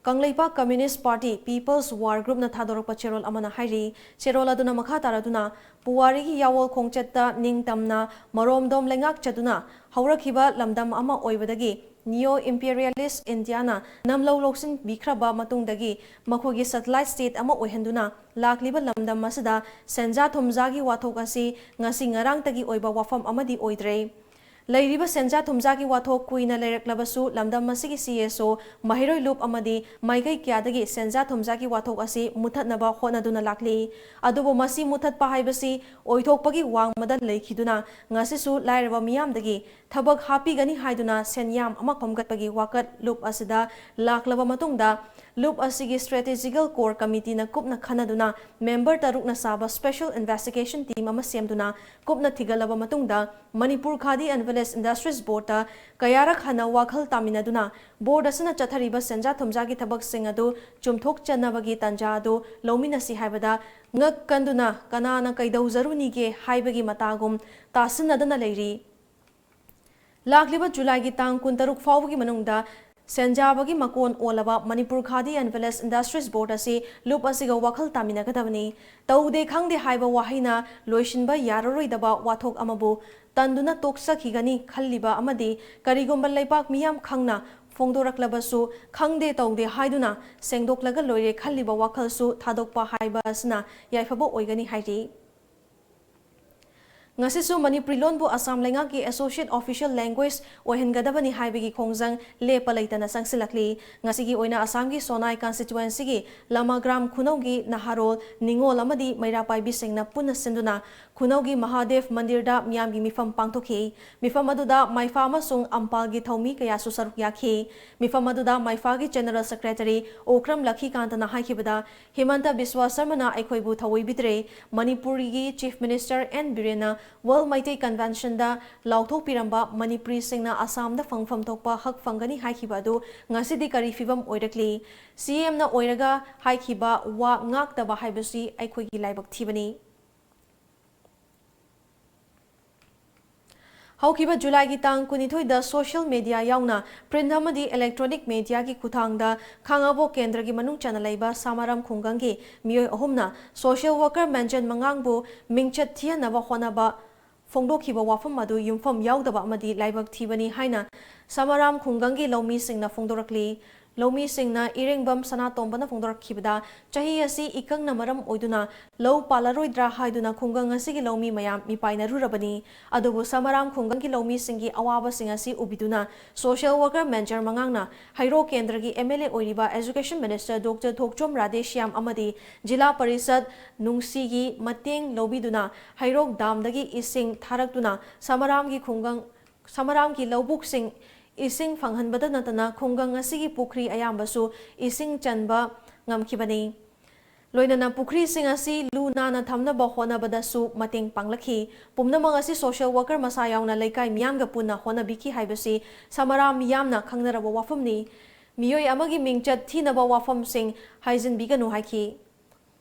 Kangleipak communist party people's war ꯒ꯭ꯔꯨꯞꯅ ꯊꯥꯗꯣꯔꯛꯄ ꯆꯦꯔꯣꯜ ꯑꯃꯅ ꯍꯥꯏꯔꯤ꯫ ꯆꯦꯔꯣꯜ ꯑꯗꯨꯅ ꯃꯈꯥ ꯇꯥꯔꯗꯨꯅ ꯄꯨꯋꯥꯔꯤꯒꯤ ꯌꯥꯋꯣꯜ ꯈꯣꯡꯆꯠꯇ ꯅꯤꯡꯇꯝꯅ ꯃꯔꯣꯝꯗꯣꯝ ꯂꯩꯉꯥꯛꯆꯗꯨꯅ ꯍꯧꯔꯛꯈꯤꯕ ꯂꯝꯗꯝ ꯑꯃ ꯑꯣꯏꯕꯗꯒꯤ ꯅꯤꯌꯣ ꯏꯝꯄꯤꯔꯤꯌꯦꯂꯤꯁ꯭ꯠ ꯏꯟꯗꯤꯌꯥꯅ ꯅꯝꯂꯧ ꯂꯧꯁꯤꯟꯕꯤꯈ꯭ꯔꯕ ꯃꯇꯨꯡꯗꯒꯤ ꯃꯈꯣꯏꯒꯤ ꯁꯦꯇꯦꯂꯥꯏꯠ ꯁ꯭ꯇꯦꯠ ꯑꯃ ꯑꯣꯏꯍꯟꯗꯨꯅ ꯂꯥꯛꯂꯤꯕ ꯂꯝꯗꯝ ꯑꯁꯤꯗ ꯁꯦꯟꯖꯥ ꯊꯨꯝꯖꯥꯒꯤ ꯋꯥꯊꯣꯛ ꯑꯁꯤ ꯉꯁꯤ ꯉꯔꯥꯡꯇꯒꯤ ꯑꯣꯏꯕ ꯋꯥꯐꯝ ꯑꯃꯗꯤ ꯑꯣꯏꯗ꯭ꯔꯦ꯫ ꯂꯩꯔꯤꯕ ꯁꯦꯟꯖꯥ ꯊꯨꯝꯖꯥꯒꯤ ꯋꯥꯊꯣꯛ ꯀꯨꯏꯅ ꯂꯩꯔꯛꯂꯕꯁꯨ ꯂꯝꯗꯝ ꯑꯁꯤꯒꯤ ꯁꯤ ꯑꯦꯁ ꯑꯣ, ꯃꯍꯩꯔꯣꯏ ꯂꯨꯞ ꯑꯃꯗꯤ ꯃꯥꯏꯀꯩ ꯀꯌꯥꯗꯒꯤ ꯁꯦꯟꯖꯥ ꯊꯨꯝꯖꯥꯒꯤ ꯋꯥꯊꯣꯛ ꯑꯁꯤ ꯃꯨꯊꯠꯅꯕ ꯍꯣꯠꯅꯗꯨꯅ ꯂꯥꯛꯂꯤ꯫ ꯑꯗꯨꯕꯨ ꯃꯁꯤ ꯃꯨꯊꯠꯄ ꯍꯥꯏꯕꯁꯤ ꯑꯣꯏꯊꯣꯛꯄꯒꯤ ꯋꯥꯡꯃꯗ ꯂꯩꯈꯤꯗꯨꯅ ꯉꯁꯤꯁꯨ ꯂꯥꯏꯔꯕ ꯃꯤꯌꯥꯝꯗꯒꯤ ꯊꯕꯛ ꯍꯥꯞꯄꯤꯒꯅꯤ ꯍꯥꯏꯗꯨꯅ ꯁꯦꯟꯌꯥꯝ ꯑꯃ ꯈꯣꯝꯒꯠꯄꯒꯤ ꯋꯥꯀꯠ ꯂꯨꯞ ꯑꯁꯤꯗ ꯂꯥꯛꯂꯕ ꯃꯇꯨꯡꯗ ꯂꯨꯞ ꯑꯁꯤꯒꯤ ꯁ꯭ꯇ꯭ꯔꯦꯇꯦꯖꯤꯀꯦꯜ ꯀꯣꯔ ꯀꯃꯤꯇꯤꯅ ꯀꯨꯞꯅ ꯈꯟꯅꯗꯨꯅ ꯃꯦꯝꯕꯔ ꯇꯔꯨꯛꯅ ꯁꯥꯕ ꯁ꯭ꯄꯦꯁꯦꯜ ꯏꯟꯚꯦꯁꯇꯤꯒꯦꯁꯟ ꯇꯤꯝ ꯑꯃ ꯁꯦꯝꯗꯨꯅ ꯀꯨꯞꯅ ꯊꯤꯒꯠꯂꯕ ꯃꯇꯨꯡꯗ Manipur khadi and village industries ꯕꯣꯔꯗꯇ ꯀꯌꯥꯔꯛ ꯍꯟꯅ ꯋꯥꯈꯜ ꯇꯥꯃꯤꯟꯅꯗꯨꯅ ꯕꯣꯔꯗ ꯑꯁꯤꯅ ꯆꯠꯊꯔꯤꯕ ꯁꯦꯟꯖꯥ ꯊꯨꯝꯖꯥꯒꯤ ꯊꯕꯛꯁꯤꯡ ꯑꯗꯨ ꯆꯨꯝꯊꯣꯛꯆꯅꯕꯒꯤ ꯇꯥꯟꯖꯥ ꯑꯗꯨ ꯂꯧꯃꯤꯟꯅꯁꯤ ꯍꯥꯏꯕꯗ ꯉꯛ ꯀꯟꯗꯨꯅ ꯀꯅꯥꯅ ꯀꯩꯗꯧꯖꯔꯨꯅꯤꯒꯦ ꯍꯥꯏꯕꯒꯤ ꯃꯇꯥꯒꯨꯝ ꯇꯥꯁꯤꯟꯅꯗꯅ ꯂꯩꯔꯤ꯫ ꯂꯥꯛꯂꯤꯕ ꯖꯨꯂꯥꯏꯒꯤ ꯇꯥꯡ ꯀꯨꯟꯇꯔꯨꯛ ꯐꯥꯎꯕꯒꯤ ꯃꯅꯨꯡꯗ ꯁꯦꯟꯖꯥꯕꯒꯤ ꯃꯀꯣꯟ ꯑꯣꯜꯂꯕ Manipur khadi and village industries board ꯑꯁꯤ ꯂꯨꯞ ꯑꯁꯤꯒ ꯋꯥꯈꯜ ꯇꯥꯃꯤꯟꯅꯒꯗꯕꯅꯤ꯫ ꯇꯧꯗꯦ ꯈꯪꯗꯦ ꯍꯥꯏꯕ ꯋꯥꯍꯩꯅ ꯂꯣꯏꯁꯤꯟꯕ ꯌꯥꯔꯔꯣꯏꯗꯕ ꯋꯥꯊꯣꯛ ꯑꯃꯕꯨ ꯇꯟꯗꯨꯅ ꯇꯣꯛꯆꯈꯤꯒꯅꯤ ꯈꯜꯂꯤꯕ ꯑꯃꯗꯤ ꯀꯔꯤꯒꯨꯝꯕ ꯂꯩꯕꯥꯛ ꯃꯤꯌꯥꯝ ꯈꯪꯅ ꯐꯣꯡꯗꯣꯔꯛꯂꯕꯁꯨ ꯈꯪꯗꯦ ꯇꯧꯗꯦ ꯍꯥꯏꯗꯨꯅ ꯁꯦꯡꯗꯣꯛꯂꯒ ꯂꯣꯏꯔꯦ ꯈꯜꯂꯤꯕ ꯋꯥꯈꯜꯁꯨ ꯊꯥꯗꯣꯛꯄ ꯍꯥꯏꯕ ꯑꯁꯤꯅ ꯌꯥꯏꯐꯕ ꯑꯣꯏꯒꯅꯤ ꯍꯥꯏꯔꯤ꯫ ꯉꯁꯤꯁꯨ ꯃꯅꯤꯄꯨꯔꯤ ꯂꯣꯟꯕꯨ ꯑꯁꯥꯝ ꯂꯩꯉꯥꯛꯀꯤ ꯑꯦꯁꯣꯁꯤꯌꯦꯠ ꯑꯣꯐꯤꯁꯤꯌꯦꯜ ꯂꯦꯡꯒ꯭ꯋꯦꯖ ꯑꯣꯏꯍꯟꯒꯗꯕꯅꯤ ꯍꯥꯏꯕꯒꯤ ꯈꯣꯡꯖꯪ ꯂꯦꯞꯄ ꯂꯩꯇꯅ ꯆꯪꯁꯤꯜꯂꯛꯂꯤ꯫ ꯉꯁꯤꯒꯤ ꯑꯣꯏꯅ ꯑꯁꯥꯝꯒꯤ ꯁꯣꯅꯥꯏ ꯀꯟꯁꯇꯤꯇ꯭ꯋꯦꯟꯁꯤꯒꯤ ꯂꯃꯒ꯭ꯔꯥꯝ ꯈꯨꯅꯧꯒꯤ ꯅꯍꯥꯔꯣꯜ, ꯅꯤꯉꯣꯜ ꯑꯃꯗꯤ ꯃꯩꯔꯥ ꯄꯥꯏꯕꯤꯁꯤꯡꯅ ꯄꯨꯟꯅ ꯁꯤꯟꯗꯨꯅ ꯈꯨꯅꯧꯒꯤ ꯃꯍꯥꯗꯦꯕ ꯃꯟꯗꯤꯔꯗ ꯃꯤꯌꯥꯝꯒꯤ ꯃꯤꯐꯝ ꯄꯥꯡꯊꯣꯛꯈꯤ꯫ ꯃꯤꯐꯝ ꯑꯗꯨꯗ ꯃꯥꯏꯐꯥ ꯑꯃꯁꯨꯡ ꯑꯝꯄꯥꯜꯒꯤ ꯊꯧꯃꯤ ꯀꯌꯥꯁꯨ ꯁꯔꯨꯛ ꯌꯥꯈꯤ꯫ ꯃꯤꯐꯝ ꯑꯗꯨꯗ ꯃꯥꯏꯐꯥꯒꯤ ꯖꯦꯅꯔꯦꯜ ꯁꯦꯀ꯭ꯔꯦꯇꯔꯤ ꯑꯣꯀ꯭ꯔꯝ ꯂꯈꯤꯀꯥꯟꯇꯅ ꯍꯥꯏꯈꯤꯕꯗ, ꯍꯤꯃꯟꯇ ꯕꯤꯁ꯭ꯋꯥ ꯁꯔꯃꯅ ꯑꯩꯈꯣꯏꯕꯨ ꯊꯧꯑꯣꯏꯕꯤꯗ꯭ꯔꯦ꯫ ꯃꯅꯤꯄꯨꯔꯒꯤ ꯆꯤꯐ ꯃꯤꯅꯤꯁꯇꯔ ꯑꯦꯟ ꯕꯤꯔꯦꯟꯅ ꯋꯥꯔꯜꯗ ꯃꯩꯇꯩ ꯀꯟꯚꯦꯟꯁꯟꯗ ꯂꯥꯎꯊꯣꯛꯄꯤꯔꯝꯕ ꯃꯅꯤꯄꯨꯔꯤꯁꯤꯡꯅ ꯑꯁꯥꯝꯗ ꯐꯪꯐꯝ ꯊꯣꯛꯄ ꯍꯛ ꯐꯪꯒꯅꯤ ꯍꯥꯏꯈꯤꯕ ꯑꯗꯨ ꯉꯁꯤꯗꯤ ꯀꯔꯤ ꯐꯤꯕꯝ ꯑꯣꯏꯔꯛꯂꯤ? ꯁꯤ ꯑꯦꯝꯅ ꯑꯣꯏꯔꯒ ꯍꯥꯏꯈꯤꯕ ꯋꯥ ꯉꯥꯛꯇꯕ ꯍꯥꯏꯕꯁꯤ ꯑꯩꯈꯣꯏꯒꯤ ꯂꯥꯏꯕꯛ ꯊꯤꯕꯅꯤ꯫ ꯍꯧꯈꯤꯕ ꯖꯨꯂꯥꯏꯒꯤ ꯇꯥꯡ ꯀꯨꯟꯅꯤꯊꯣꯏꯗ ꯁꯣꯁꯤꯌꯦꯜ ꯃꯦꯗꯤꯌꯥ ꯌꯥꯎꯅ ꯄ꯭ꯔꯤꯟꯠ ꯑꯃꯗꯤ ꯏꯂꯦꯛꯇ꯭ꯔꯣꯅꯤꯛ ꯃꯦꯗꯤꯌꯥꯒꯤ ꯈꯨꯠꯊꯥꯡꯗ ꯈꯥꯉꯕꯣꯛ ꯀꯦꯟꯗ꯭ꯔꯒꯤ ꯃꯅꯨꯡ ꯆꯟꯅ ꯂꯩꯕ ꯁꯥꯃꯥꯔꯥꯝ ꯈꯨꯡꯒꯪꯒꯤ ꯃꯤꯑꯣꯏ ꯑꯍꯨꯝꯅ ꯁꯣꯁꯤꯌꯦꯜ ꯋꯥꯔꯀꯔ ꯃꯦꯟꯖꯟ ꯃꯉꯥꯡꯕꯨ ꯃꯤꯡꯆꯠ ꯊꯤꯍꯟꯅꯕ ꯍꯣꯠꯅꯕ ꯐꯣꯡꯗꯣꯛꯈꯤꯕ ꯋꯥꯐꯝ ꯑꯗꯨ ꯌꯨꯝꯐꯝ ꯌꯥꯎꯗꯕ ꯑꯃꯗꯤ ꯂꯥꯏꯕꯛ ꯊꯤꯕꯅꯤ ꯍꯥꯏꯅ ꯁꯥꯃꯥꯔꯥꯝ ꯈꯨꯡꯒꯪꯒꯤ ꯂꯧꯃꯤꯁꯤꯡꯅ ꯐꯣꯡꯗꯣꯔꯛꯂꯤ꯫ ꯂꯧꯃꯤꯁꯤꯡꯅ ꯏꯔꯦꯡꯕꯝ ꯁꯅꯥꯇꯣꯝꯕꯅ ꯐꯣꯡꯗꯣꯔꯛꯈꯤꯕꯗ, ꯆꯍꯤ ꯑꯁꯤ ꯏꯀꯪꯅ ꯃꯔꯝ ꯑꯣꯏꯗꯨꯅ ꯂꯧ ꯄꯥꯜꯂꯔꯣꯏꯗ꯭ꯔꯥ ꯍꯥꯏꯗꯨꯅ ꯈꯨꯡꯒꯪ ꯑꯁꯤꯒꯤ ꯂꯧꯃꯤ ꯃꯌꯥꯝ ꯃꯤꯄꯥꯏꯅꯔꯨꯔꯕꯅꯤ꯫ ꯑꯗꯨꯕꯨ ꯁꯥꯃꯥꯔꯥꯝ ꯈꯨꯡꯒꯪꯒꯤ ꯂꯧꯃꯤꯁꯤꯡꯒꯤ ꯑꯋꯥꯕꯁꯤꯡ ꯑꯁꯤ ꯎꯕꯤꯗꯨꯅ ꯁꯣꯁꯤꯌꯦꯜ ꯋꯥꯔꯀꯔ ꯃꯦꯟꯖꯔ ꯃꯉꯥꯡꯅ ꯍꯩꯔꯣꯛ ꯀꯦꯟꯗ꯭ꯔꯒꯤ ꯑꯦꯝ ꯑꯦꯜ ꯑꯦ ꯑꯣꯏꯔꯤꯕ ꯑꯦꯖꯨꯀꯦꯁꯟ ꯃꯤꯅꯤꯁꯇꯔ ꯗꯣꯛꯇꯔ ꯊꯣꯛꯆꯣꯝ ꯔꯥꯙꯦꯁ꯭ꯌꯥꯝ ꯑꯃꯗꯤ ꯖꯤꯂꯥ ꯄꯔꯤꯁꯠ ꯅꯨꯡꯁꯤꯒꯤ ꯃꯇꯦꯡ ꯂꯧꯕꯤꯗꯨꯅ ꯍꯩꯔꯣꯛ ꯗꯥꯝꯗꯒꯤ ꯏꯁꯤꯡ ꯊꯥꯔꯛꯇꯨꯅ ꯁꯥꯃꯥꯔꯥꯝꯒꯤ ꯈꯨꯡꯒꯪ, ꯁꯥꯃꯥꯔꯥꯝꯒꯤ ꯂꯧꯕꯨꯛꯁꯤꯡ ꯏꯁꯤꯡ ꯐꯪꯍꯟꯕꯗ ꯅꯠꯇꯅ ꯈꯨꯡꯒꯪ ꯑꯁꯤꯒꯤ ꯄꯨꯈ꯭ꯔꯤ ꯑꯌꯥꯝꯕꯁꯨ ꯏꯁꯤꯡ ꯆꯟꯕ ꯉꯝꯈꯤꯕꯅꯤ꯫ ꯂꯣꯏꯅꯅ ꯄꯨꯈ꯭ꯔꯤꯁꯤꯡ ꯑꯁꯤ ꯂꯨ ꯅꯥꯟꯅ ꯊꯝꯅꯕ ꯍꯣꯠꯅꯕꯗꯁꯨ ꯃꯇꯦꯡ ꯄꯥꯡꯂꯛꯈꯤ꯫ ꯄꯨꯝꯅꯃꯛ ꯑꯁꯤ ꯁꯣꯁꯤꯌꯦꯜ ꯋꯥꯔꯀꯔ ꯃꯁꯥ ꯌꯥꯎꯅ ꯂꯩꯀꯥꯏ ꯃꯤꯌꯥꯝꯒ ꯄꯨꯟꯅ ꯍꯣꯠꯅꯕꯤꯈꯤ ꯍꯥꯏꯕꯁꯤ ꯁꯥꯃꯥꯔꯥꯝ ꯃꯤꯌꯥꯝꯅ ꯈꯪꯅꯔꯕ ꯋꯥꯐꯝꯅꯤ꯫ ꯃꯤꯑꯣꯏ ꯑꯃꯒꯤ ꯃꯤꯡꯆꯠ ꯊꯤꯅꯕ ꯋꯥꯐꯝꯁꯤꯡ ꯍꯥꯏꯖꯤꯟꯕꯤꯒꯅꯨ ꯍꯥꯏꯈꯤ꯫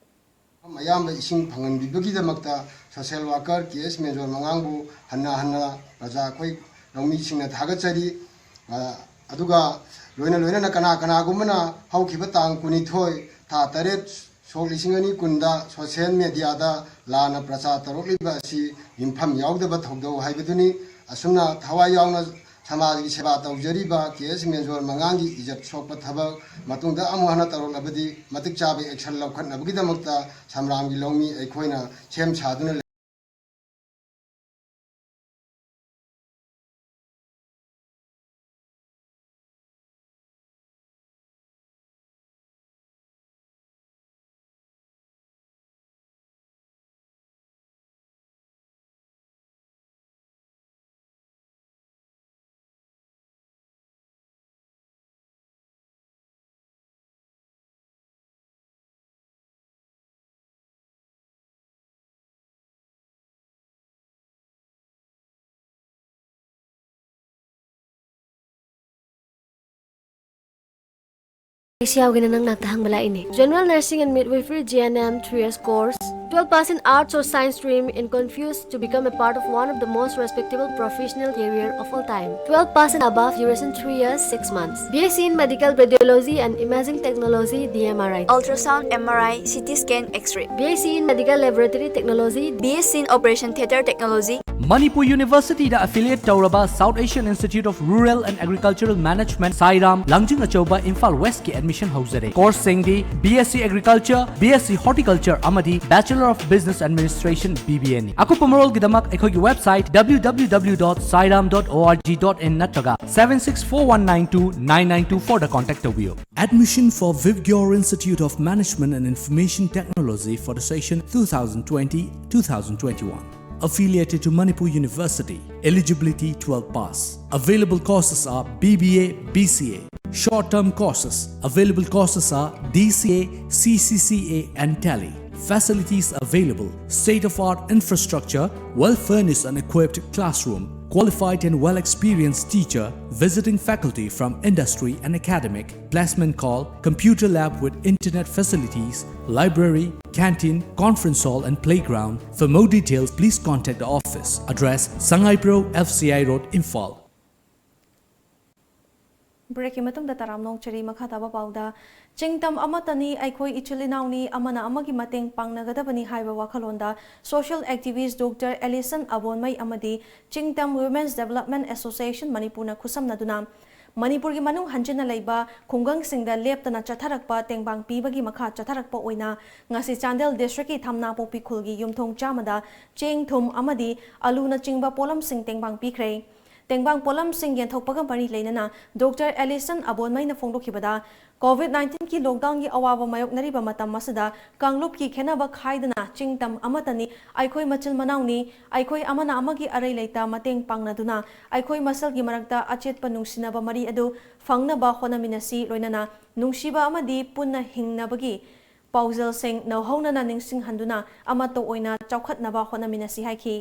ꯃꯐꯝ ꯑꯌꯥꯝꯕ ꯏꯁꯤꯡ ꯐꯪꯍꯟꯕꯤꯕꯒꯤꯗꯃꯛꯇ ꯁꯣꯁꯤꯌꯦꯜ ꯋꯥꯔꯀꯔ ꯀꯦ ꯑꯦꯁ ꯃꯦꯟꯖꯣꯔ ꯃꯉꯥꯡꯕꯨ ꯍꯟꯅ ꯍꯟꯅ ꯄ꯭ꯔꯖꯥ ꯑꯩꯈꯣꯏ ꯂꯧꯃꯤꯁꯤꯡꯅ ꯊꯥꯒꯠꯆꯔꯤ꯫ ꯑ, ꯑꯗꯨꯒ ꯂꯣꯏꯅ ꯂꯣꯏꯅꯅ ꯀꯅꯥ ꯀꯅꯥꯒꯨꯝꯕꯅ ꯍꯧꯈꯤꯕ ꯇꯥꯡ ꯀꯨꯟꯅꯤꯊꯣꯏ, ꯊꯥ ꯇꯔꯦꯠ, ꯁꯣꯛ ꯂꯤꯁꯤꯡ ꯑꯅꯤ ꯀꯨꯟꯗ social mediaꯗ ꯂꯥꯟꯅ ꯄ꯭ꯔꯆꯥꯔ ꯇꯧꯔꯛꯂꯤꯕ ꯑꯁꯤ ꯌꯨꯝꯐꯝ ꯌꯥꯎꯗꯕ ꯊꯧꯗꯧ ꯍꯥꯏꯕꯗꯨꯅꯤ꯫ ꯑꯁꯨꯝꯅ ꯊꯋꯥꯏ ꯌꯥꯎꯅ ꯁꯃꯥꯖꯒꯤ ꯁꯦꯕꯥ ꯇꯧꯖꯔꯤꯕ ꯀꯦ ꯑꯦꯁ ꯃꯦꯟꯖꯣꯔ ꯃꯉꯥꯡꯒꯤ ꯏꯖꯠ ꯁꯣꯛꯄ ꯊꯕꯛ ꯃꯇꯨꯡꯗ ꯑꯃꯨꯛ ꯍꯟꯅ ꯇꯧꯔꯛꯂꯕꯗꯤ ꯃꯇꯤꯛ ꯆꯥꯕ action ꯂꯧꯈꯠꯅꯕꯒꯤꯗꯃꯛꯇ ꯁꯝꯔꯥꯝꯒꯤ ꯂꯧꯃꯤ ꯑꯩꯈꯣꯏꯅ ꯁꯦꯝ ꯁꯥꯗꯨꯅ ꯂꯩ꯫ ꯑꯩꯁꯨ ꯌꯥꯎꯒꯦꯅ ꯅꯪ ꯅꯥꯛꯇ ꯍꯪꯕ ꯂꯥꯛꯏꯅꯦ꯫ General Nursing and Midwifery, G N M, three years course. Twelve pass in arts or science stream and confused to become a part of one of the most respectable professional career of all time. Twelve pass and above, duration three years, six months. B S c in Medical Radiology and Imaging Technology, D M R I. Ultrasound, M R I, C T scan, X-ray. B S c in Medical Laboratory Technology. B S c in Operation Theatre Technology. Manipur ꯌꯨꯅꯤꯚꯔꯁꯤꯇꯤꯗ affiliate ꯇꯧꯔꯕ South Asian Institute of Rural and Agricultural Management, ꯁꯥꯏꯔꯥꯝ, ꯂꯥꯡꯖꯤꯡ ꯑꯆꯧꯕ, ꯏꯝꯐꯥꯜ ꯋꯦꯁꯀꯤ admission ꯍꯧꯖꯔꯦ꯫ Courseꯁꯤꯡꯗꯤ B S c Agriculture, B S c Horticulture ꯑꯃꯗꯤ Bachelor of Business Administration, B B Aꯅꯤ꯫ ꯑꯀꯨꯞꯄ ꯃꯔꯣꯜꯒꯤꯗꯃꯛ ꯑꯩꯈꯣꯏꯒꯤ website W W W dot sairam dot org dot in ꯅꯠꯇ꯭ꯔꯒ seven six four one nine two nine nine two fourꯗ contact ꯇꯧꯕꯤꯌꯨ꯫ Admission for Vivgyor Institute of Management and Information Technology for the session two thousand twenty, two thousand twenty-one. Affiliated to Manipur University. Eligibility twelve pass. Available courses are B B A, B C A. Short-term courses. Available courses are D C A, C C C A, and Tally. Facilities available: state-of-art infrastructure, well-furnished and equipped classroom, qualified and well-experienced teacher, visiting faculty from industry and academic, placement call, computer lab with internet facilities, library, canteen, conference hall and playground. For more details, please contact the office. Address: Sangaipro, F C I Road, Imphal. Break ꯀꯤ ꯃꯇꯨꯡꯗ ꯇꯔꯥꯝꯅ ꯑꯣꯛꯆꯔꯤ꯫ ꯃꯈꯥ ꯇꯥꯕ ꯄꯥꯎꯗ, "ꯆꯤꯡꯇꯝ ꯑꯃꯠꯇꯅꯤ, ꯑꯩꯈꯣꯏ ꯏꯆꯤꯜ ꯏꯅꯥꯎꯅꯤ, ꯑꯃꯅ ꯑꯃꯒꯤ ꯃꯇꯦꯡ ꯄꯥꯡꯅꯒꯗꯕꯅꯤ" ꯍꯥꯏꯕ ꯋꯥꯈꯜꯂꯣꯟꯗ social activist Doctor ꯑꯦꯂꯤꯁꯟ ꯑꯕꯣꯟꯃꯩ ꯑꯃꯗꯤ ꯆꯤꯡꯇꯝ Women's Development Association ꯃꯅꯤꯄꯨꯔꯅ ꯈꯨꯠꯁꯝꯅꯗꯨꯅ ꯃꯅꯤꯄꯨꯔꯒꯤ ꯃꯅꯨꯡ ꯍꯟꯖꯤꯟꯅ ꯂꯩꯕ ꯈꯨꯡꯒꯪꯁꯤꯡꯗ ꯂꯦꯞꯇꯅ ꯆꯠꯊꯔꯛꯄ ꯇꯦꯡꯕꯥꯡ ꯄꯤꯕꯒꯤ ꯃꯈꯥ ꯆꯠꯊꯔꯛꯄ ꯑꯣꯏꯅ ꯉꯁꯤ ꯆꯥꯟꯗꯦꯜ district ꯀꯤ ꯊꯝꯅꯥꯄꯣꯛꯄꯤ ꯈꯨꯜꯒꯤ ꯌꯨꯝꯊꯣꯡ ꯆꯥꯝꯃꯗ ꯆꯦꯡ, ꯊꯨꯝ ꯑꯃꯗꯤ ꯑꯂꯨꯅꯆꯤꯡꯕ ꯄꯣꯠꯂꯝꯁꯤꯡ ꯇꯦꯡꯕꯥꯡ ꯄꯤꯈ꯭ꯔꯦ꯫ ꯇꯦꯡꯕꯥꯡ ꯄꯣꯠꯂꯝꯁꯤꯡ ꯌꯦꯟꯊꯣꯛꯄꯒ ꯃꯔꯤ ꯂꯩꯅꯅ Doctor ꯑꯦꯂꯤꯁꯟ ꯑꯕꯣꯟꯃꯩꯅ ꯐꯣꯡꯗꯣꯛꯈꯤꯕꯗ, COVID nineteen ꯀꯤ lockdown ꯒꯤ ꯑꯋꯥꯕ ꯃꯥꯌꯣꯛꯅꯔꯤꯕ ꯃꯇꯝ ꯑꯁꯤꯗ ꯀꯥꯡꯂꯨꯞꯀꯤ ꯈꯦꯟꯅꯕ ꯈꯥꯏꯗꯅ ꯆꯤꯡꯇꯝ ꯑꯃꯠꯇꯅꯤ, ꯑꯩꯈꯣꯏ ꯃꯆꯤꯜ ꯃꯅꯥꯎꯅꯤ, ꯑꯩꯈꯣꯏ ꯑꯃꯅ ꯑꯃꯒꯤ ꯑꯔꯩ ꯂꯩꯇ ꯃꯇꯦꯡ ꯄꯥꯡꯅꯗꯨꯅ ꯑꯩꯈꯣꯏ ꯃꯁꯦꯜꯒꯤ ꯃꯔꯛꯇ ꯑꯆꯦꯠꯄ ꯅꯨꯡꯁꯤꯅꯕ ꯃꯔꯤ ꯑꯗꯨ ꯐꯪꯅꯕ ꯍꯣꯠꯅꯃꯤꯟꯅꯁꯤ, ꯂꯣꯏꯅꯅ ꯅꯨꯡꯁꯤꯕ ꯑꯃꯗꯤ ꯄꯨꯟꯅ ꯍꯤꯡꯅꯕꯒꯤ ꯄꯥꯎꯖꯦꯜꯁꯤꯡ ꯅꯧꯍꯧꯅꯅ ꯅꯤꯡꯁꯤꯡꯍꯟꯗꯨꯅ ꯑꯃꯠꯇ ꯑꯣꯏꯅ ꯆꯥꯎꯈꯠꯅꯕ ꯍꯣꯠꯅꯃꯤꯟꯅꯁꯤ ꯍꯥꯏꯈꯤ꯫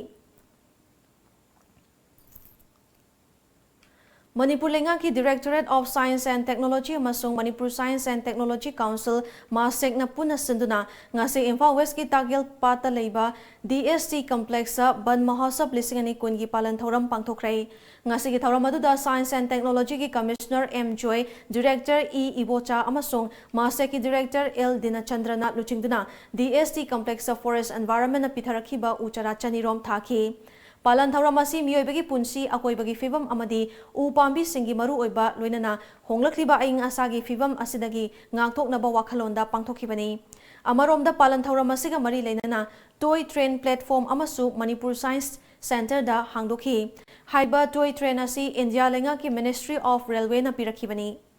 ꯃꯅꯤꯄꯨꯔ ꯂꯩꯉꯥꯛꯀꯤ Directorate of Science and Technology ꯑꯃꯁꯨꯡ Manipur Science and Technology Council, MASTEC ꯅ ꯄꯨꯟꯅ ꯁꯤꯟꯗꯨꯅ ꯉꯁꯤ ꯏꯝꯐꯥꯜ West ꯀꯤ ꯇꯥꯛꯌꯦꯜ ꯄꯥꯠꯇ ꯂꯩꯕ D S T complex ꯇ ꯕꯟ ꯃꯍꯣꯠꯁꯕ ꯂꯤꯁꯤꯡ ꯑꯅꯤ ꯀꯨꯟꯒꯤ ꯄꯥꯂꯟ ꯊꯧꯔꯝ ꯄꯥꯡꯊꯣꯛꯈ꯭ꯔꯦ꯫ ꯉꯁꯤꯒꯤ ꯊꯧꯔꯝ ꯑꯗꯨꯗ Science and Technology ꯒꯤ Commissioner M ꯖꯣꯏ, Director ꯏ ꯏꯕꯣꯆꯥ ꯑꯃꯁꯨꯡ MASTEC ꯀꯤ Director ꯑꯦꯜ ꯗꯤꯅꯆꯟꯗ꯭ꯔꯅ ꯂꯨꯆꯤꯡꯗꯨꯅ D S T complex ꯇ Forest Environment ꯅ ꯄꯤꯊꯔꯛꯈꯤꯕ ꯎ ꯆꯥꯔꯥ ꯆꯅꯤꯔꯣꯝ ꯊꯥꯈꯤ꯫ ꯄꯥꯂꯟ ꯊꯧꯔꯝ ꯑꯁꯤ ꯃꯤꯑꯣꯏꯕꯒꯤ ꯄꯨꯟꯁꯤ, ꯑꯀꯣꯏꯕꯒꯤ ꯐꯤꯕꯝ ꯑꯃꯗꯤ ꯎ ꯄꯥꯝꯕꯤꯁꯤꯡꯒꯤ ꯃꯔꯨꯑꯣꯏꯕ, ꯂꯣꯏꯅꯅ ꯍꯣꯡꯂꯛꯂꯤꯕ ꯑꯏꯪ ꯑꯁꯥꯒꯤ ꯐꯤꯕꯝ ꯑꯁꯤꯗꯒꯤ ꯉꯥꯛꯊꯣꯛꯅꯕ ꯋꯥꯈꯜꯂꯣꯟꯗ ꯄꯥꯡꯊꯣꯛꯈꯤꯕꯅꯤ꯫ ꯑꯃꯔꯣꯝꯗ, ꯄꯥꯂꯟ ꯊꯧꯔꯝ ꯑꯁꯤꯒ ꯃꯔꯤ ꯂꯩꯅꯅ toy train platform ꯑꯃꯁꯨ Manipur Science Center ꯗ ꯍꯥꯡꯗꯣꯛꯈꯤ꯫ ꯍꯥꯏꯕ toy train ꯑꯁꯤ ꯏꯟꯗꯤꯌꯥ ꯂꯩꯉꯥꯛꯀꯤ Ministry of Railway ꯅ ꯄꯤꯔꯛꯈꯤꯕꯅꯤ꯫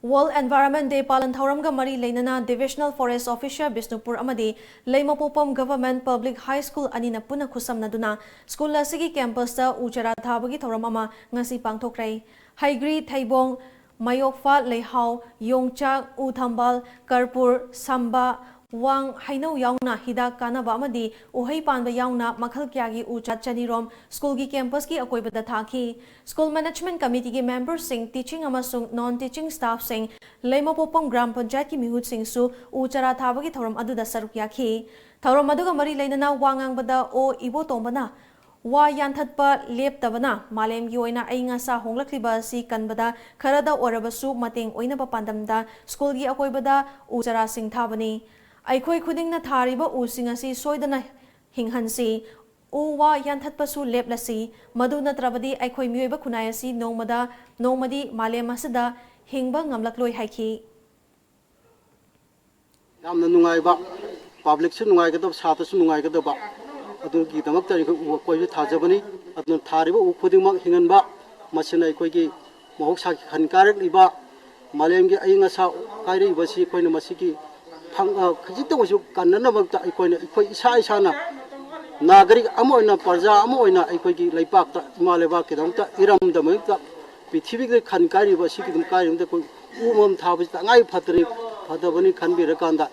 World Environment Day ꯄꯥꯂꯟ ꯊꯧꯔꯝꯒ ꯃꯔꯤ ꯂꯩꯅꯅ Divisional Forest Officer ꯕꯤꯁꯅꯨꯄꯨꯔ ꯑꯃꯗꯤ ꯂꯩꯃꯄꯣꯛꯄꯝ Government Public High School ꯑꯅꯤꯅ ꯄꯨꯟꯅ ꯈꯨꯠꯁꯝꯅꯗꯨꯅ school ꯑꯁꯤꯒꯤ campus ꯇ ꯎ ꯆꯥꯔꯥ ꯊꯥꯕꯒꯤ ꯊꯧꯔꯝ ꯑꯃ ꯉꯁꯤ ꯄꯥꯡꯊꯣꯛꯈ꯭ꯔꯦ꯫ ꯍꯩꯒ꯭ꯔꯤ, ꯊꯩꯕꯣꯡ, ꯃꯌꯣꯛꯐꯥ, ꯂꯩꯍꯥꯎ, ꯌꯣꯡꯆꯥꯛ, ꯎ ꯊꯝꯕꯥꯜ, ꯀꯔꯄꯨꯔ, ꯁꯝꯕꯥ, ꯋꯥꯡ, ꯍꯩꯅꯧ ꯌꯥꯎꯅ ꯍꯤꯗꯥꯛ ꯀꯥꯟꯅꯕ ꯑꯃꯗꯤ ꯎꯍꯩ ꯄꯥꯟꯕ ꯌꯥꯎꯅ ꯃꯈꯜ ꯀꯌꯥꯒꯤ ꯎ ꯆꯥꯔꯥ ꯆꯅꯤꯔꯣꯝ school ꯒꯤ campus ꯀꯤ ꯑꯀꯣꯏꯕꯗ ꯊꯥꯈꯤ꯫ School management committee ꯒꯤ member ꯁꯤꯡ, teaching ꯑꯃꯁꯨꯡ non teaching staff ꯁꯤꯡ, ꯂꯩꯃꯄꯣꯛꯄꯝ ꯒ꯭ꯔꯥꯝ ꯄꯟꯆꯥꯌꯠꯀꯤ ꯃꯤꯍꯨꯠꯁꯤꯡꯁꯨ ꯎ ꯆꯥꯔꯥ ꯊꯥꯕꯒꯤ ꯊꯧꯔꯝ ꯑꯗꯨꯗ ꯁꯔꯨꯛ ꯌꯥꯈꯤ꯫ ꯊꯧꯔꯝ ꯑꯗꯨꯒ ꯃꯔꯤ ꯂꯩꯅꯅ ꯋꯥ ꯉꯥꯡꯕꯗ ꯑꯣ ꯏꯕꯣꯇꯣꯝꯕꯅ ꯋꯥ ꯌꯥꯟꯊꯠꯄ ꯂꯦꯞꯇꯕꯅ ꯃꯥꯂꯦꯝꯒꯤ ꯑꯣꯏꯅ ꯑꯏꯪ ꯑꯁꯥ ꯍꯣꯡꯂꯛꯂꯤꯕ ꯑꯁꯤ ꯀꯟꯕꯗ ꯈꯔꯗ ꯑꯣꯏꯔꯕꯁꯨ ꯃꯇꯦꯡ ꯑꯣꯏꯅꯕ ꯄꯥꯟꯗꯝꯗ ꯁ꯭ꯀꯨꯜꯒꯤ ꯑꯀꯣꯏꯕꯗ ꯎ ꯆꯥꯔꯥꯁꯤꯡ ꯊꯥꯕꯅꯤ꯫ ꯑꯩꯈꯣꯏ ꯈꯨꯗꯤꯡꯅ ꯊꯥꯔꯤꯕ ꯎꯁꯤꯡ ꯑꯁꯤ ꯁꯣꯏꯗꯅ ꯍꯤꯡꯍꯟꯁꯤ꯫ ꯎ ꯋꯥ ꯌꯥꯟꯊꯠꯄꯁꯨ ꯂꯦꯞꯂꯁꯤ꯫ ꯃꯗꯨ ꯅꯠꯇ꯭ꯔꯕꯗꯤ ꯑꯩꯈꯣꯏ ꯃꯤꯑꯣꯏꯕ ꯈꯨꯟꯅꯥꯏ ꯑꯁꯤ ꯅꯣꯡꯃꯗ ꯅꯣꯡꯃꯗꯤ ꯃꯥꯂꯦꯝ ꯑꯁꯤꯗ ꯍꯤꯡꯕ ꯉꯝꯂꯛꯂꯣꯏ ꯍꯥꯏꯈꯤ꯫ ꯌꯥꯝꯅ ꯅꯨꯡꯉꯥꯏꯕ, ꯄꯕ꯭ꯂꯤꯛꯁꯨ ꯅꯨꯡꯉꯥꯏꯒꯗꯕ, ꯁꯥꯇ꯭ꯔꯁꯨ ꯅꯨꯡꯉꯥꯏꯒꯗꯕ, ꯑꯗꯨꯒꯤꯗꯃꯛꯇ ꯑꯩꯈꯣꯏ ꯎ ꯑꯀꯣꯏꯕ ꯊꯥꯖꯕꯅꯤ꯫ ꯑꯗꯨꯅ ꯊꯥꯔꯤꯕ ꯎ ꯈꯨꯗꯤꯡꯃꯛ ꯍꯤꯡꯍꯟꯕ, ꯃꯁꯤꯅ ꯑꯩꯈꯣꯏꯒꯤ ꯃꯍꯧꯁꯥꯒꯤ ꯈꯟ ꯀꯥꯏꯔꯛꯂꯤꯕ ꯃꯥꯂꯦꯝꯒꯤ ꯑꯏꯪ ꯑꯁꯥ ꯀꯥꯏꯔꯛꯏꯕꯁꯤ ꯑꯩꯈꯣꯏꯅ ꯃꯁꯤꯒꯤ ꯐꯪ-, ꯑ, ꯈꯖꯤꯛꯇ ꯑꯣꯏꯔꯁꯨ ꯀꯟꯅꯅꯕꯗ ꯑꯩꯈꯣꯏꯅ, ꯑꯩꯈꯣꯏ ꯏꯁꯥ ꯏꯁꯥꯅ ꯅꯥꯒꯔꯤꯛ ꯑꯃ ꯑꯣꯏꯅ, ꯄ꯭ꯔꯖꯥ ꯑꯃ ꯑꯣꯏꯅ ꯑꯩꯈꯣꯏꯒꯤ ꯂꯩꯄꯥꯛꯇ, ꯏꯃꯥ ꯂꯩꯕꯥꯛꯀꯤꯗꯃꯛꯇ, ꯏꯔꯝꯗꯝꯒꯤꯗꯃꯛꯇ, ꯄ꯭ꯔꯤꯊꯤꯕꯤꯗ ꯈꯟ ꯀꯥꯏꯔꯤꯕ ꯑꯁꯤꯒꯤ ꯑꯗꯨꯝ ꯀꯥꯏꯔꯤꯕꯗ ꯑꯩꯈꯣꯏ ꯎ ꯑꯃꯃꯝ ꯊꯥꯕꯁꯤ ꯇꯉꯥꯏ ꯐꯗ꯭ꯔꯤ-, ꯐꯗꯕꯅꯤ ꯈꯟꯕꯤꯔꯀꯥꯟꯗ,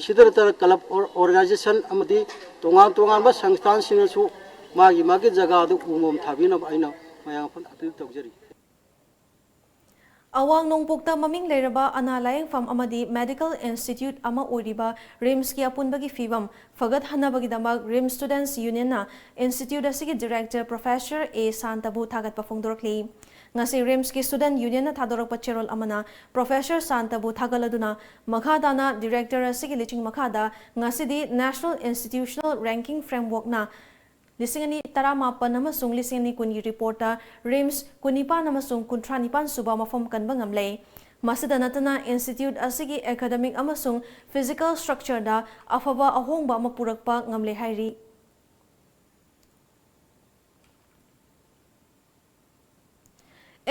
ꯁꯤꯗ ꯅꯠꯇꯅ ꯀ꯭ꯂꯕ ꯑꯣꯔ-, ꯑꯣꯔꯒꯅꯥꯏꯖꯦꯁꯟ ꯑꯃꯗꯤ ꯇꯣꯉꯥꯟ ꯇꯣꯉꯥꯟꯕ ꯁꯪꯁꯊꯥꯟꯁꯤꯡꯅꯁꯨ ꯃꯥꯒꯤ ꯃꯥꯒꯤ ꯖꯒꯥꯗ ꯎ ꯑꯃꯃꯝ ꯊꯥꯕꯤꯅꯕ ꯑꯩꯅ ꯃꯌꯥꯝ ꯑꯄꯤꯜ ꯇꯧꯖꯔꯤ꯫ ꯑꯋꯥꯡ ꯅꯣꯡꯄꯣꯛꯇ ꯃꯃꯤꯡ ꯂꯩꯔꯕ ꯑꯅꯥ ꯂꯥꯌꯦꯡꯐꯝ ꯑꯃꯗꯤ ꯃꯦꯗꯤꯀꯦꯜ ꯏꯟꯁꯇꯤꯇ꯭ꯌꯨꯠ ꯑꯃ ꯑꯣꯏꯔꯤꯕ ꯔꯤꯝꯁꯀꯤ ꯑꯄꯨꯟꯕꯒꯤ ꯐꯤꯕꯝ ꯐꯒꯠꯍꯟꯅꯕꯒꯤꯗꯃꯛ ꯔꯤꯝꯁ ꯁ꯭ꯇꯨꯗꯦꯟꯠꯁ ꯌꯨꯅꯤꯌꯟꯅ ꯏꯟꯁꯇꯤꯇ꯭ꯌꯨꯠ ꯑꯁꯤꯒꯤ ꯗꯤꯔꯦꯛꯇꯔ ꯄ꯭ꯔꯣꯐꯦꯁꯔ ꯑꯦ ꯁꯥꯟꯇꯕꯨ ꯊꯥꯒꯠꯄ ꯐꯣꯡꯗꯣꯔꯛꯂꯤ꯫ ꯉꯁꯤ ꯔꯤꯝꯁꯀꯤ ꯁ꯭ꯇꯨꯗꯦꯟꯠ ꯌꯨꯅꯤꯌꯟꯅ ꯊꯥꯗꯣꯔꯛꯄ ꯆꯦꯔꯣꯜ ꯑꯃꯅ ꯄ꯭ꯔꯣꯐꯦꯁꯔ ꯁꯥꯟꯇꯕꯨ ꯊꯥꯒꯠꯂꯗꯨꯅ, ꯃꯈꯥ ꯇꯥꯅ ꯗꯤꯔꯦꯛꯇꯔ ꯑꯁꯤꯒꯤ ꯂꯨꯆꯤꯡ ꯃꯈꯥꯗ ꯉꯁꯤꯗꯤ ꯅꯦꯁꯅꯦꯜ ꯏꯟꯁꯇꯤꯇ꯭ꯌꯨꯁꯅꯦꯜ ꯔꯦꯡꯀꯤꯡ ꯐ꯭ꯔꯦꯝꯋꯔꯛꯅ ꯂꯤꯁꯤꯡ ꯑꯅꯤ ꯇꯔꯥꯃꯥꯄꯟ ꯑꯃꯁꯨꯡ ꯂꯤꯁꯤꯡ ꯑꯅꯤ ꯀꯨꯟꯒꯤ ꯔꯤꯄꯣꯔꯠꯇ ꯔꯤꯝꯁ ꯀꯨꯟꯅꯤꯄꯥꯟ ꯑꯃꯁꯨꯡ ꯀꯨꯟꯊ꯭ꯔꯥ ꯅꯤꯄꯥꯟ ꯁꯨꯕ ꯃꯐꯝ ꯀꯟꯕ ꯉꯝꯂꯦ꯫ ꯃꯁꯤꯗ ꯅꯠꯇꯅ ꯏꯟꯁꯇꯤꯇ꯭ꯌꯨꯠ ꯑꯁꯤꯒꯤ ꯑꯦꯀꯥꯗꯃꯤꯛ ꯑꯃꯁꯨꯡ ꯐꯤꯖꯤꯀꯦꯜ ꯁ꯭ꯇ꯭ꯔꯛꯆꯔꯗ ꯑꯐꯕ ꯑꯍꯣꯡꯕ ꯑꯃ ꯄꯨꯔꯛꯄ ꯉꯝꯂꯦ ꯍꯥꯏꯔꯤ꯫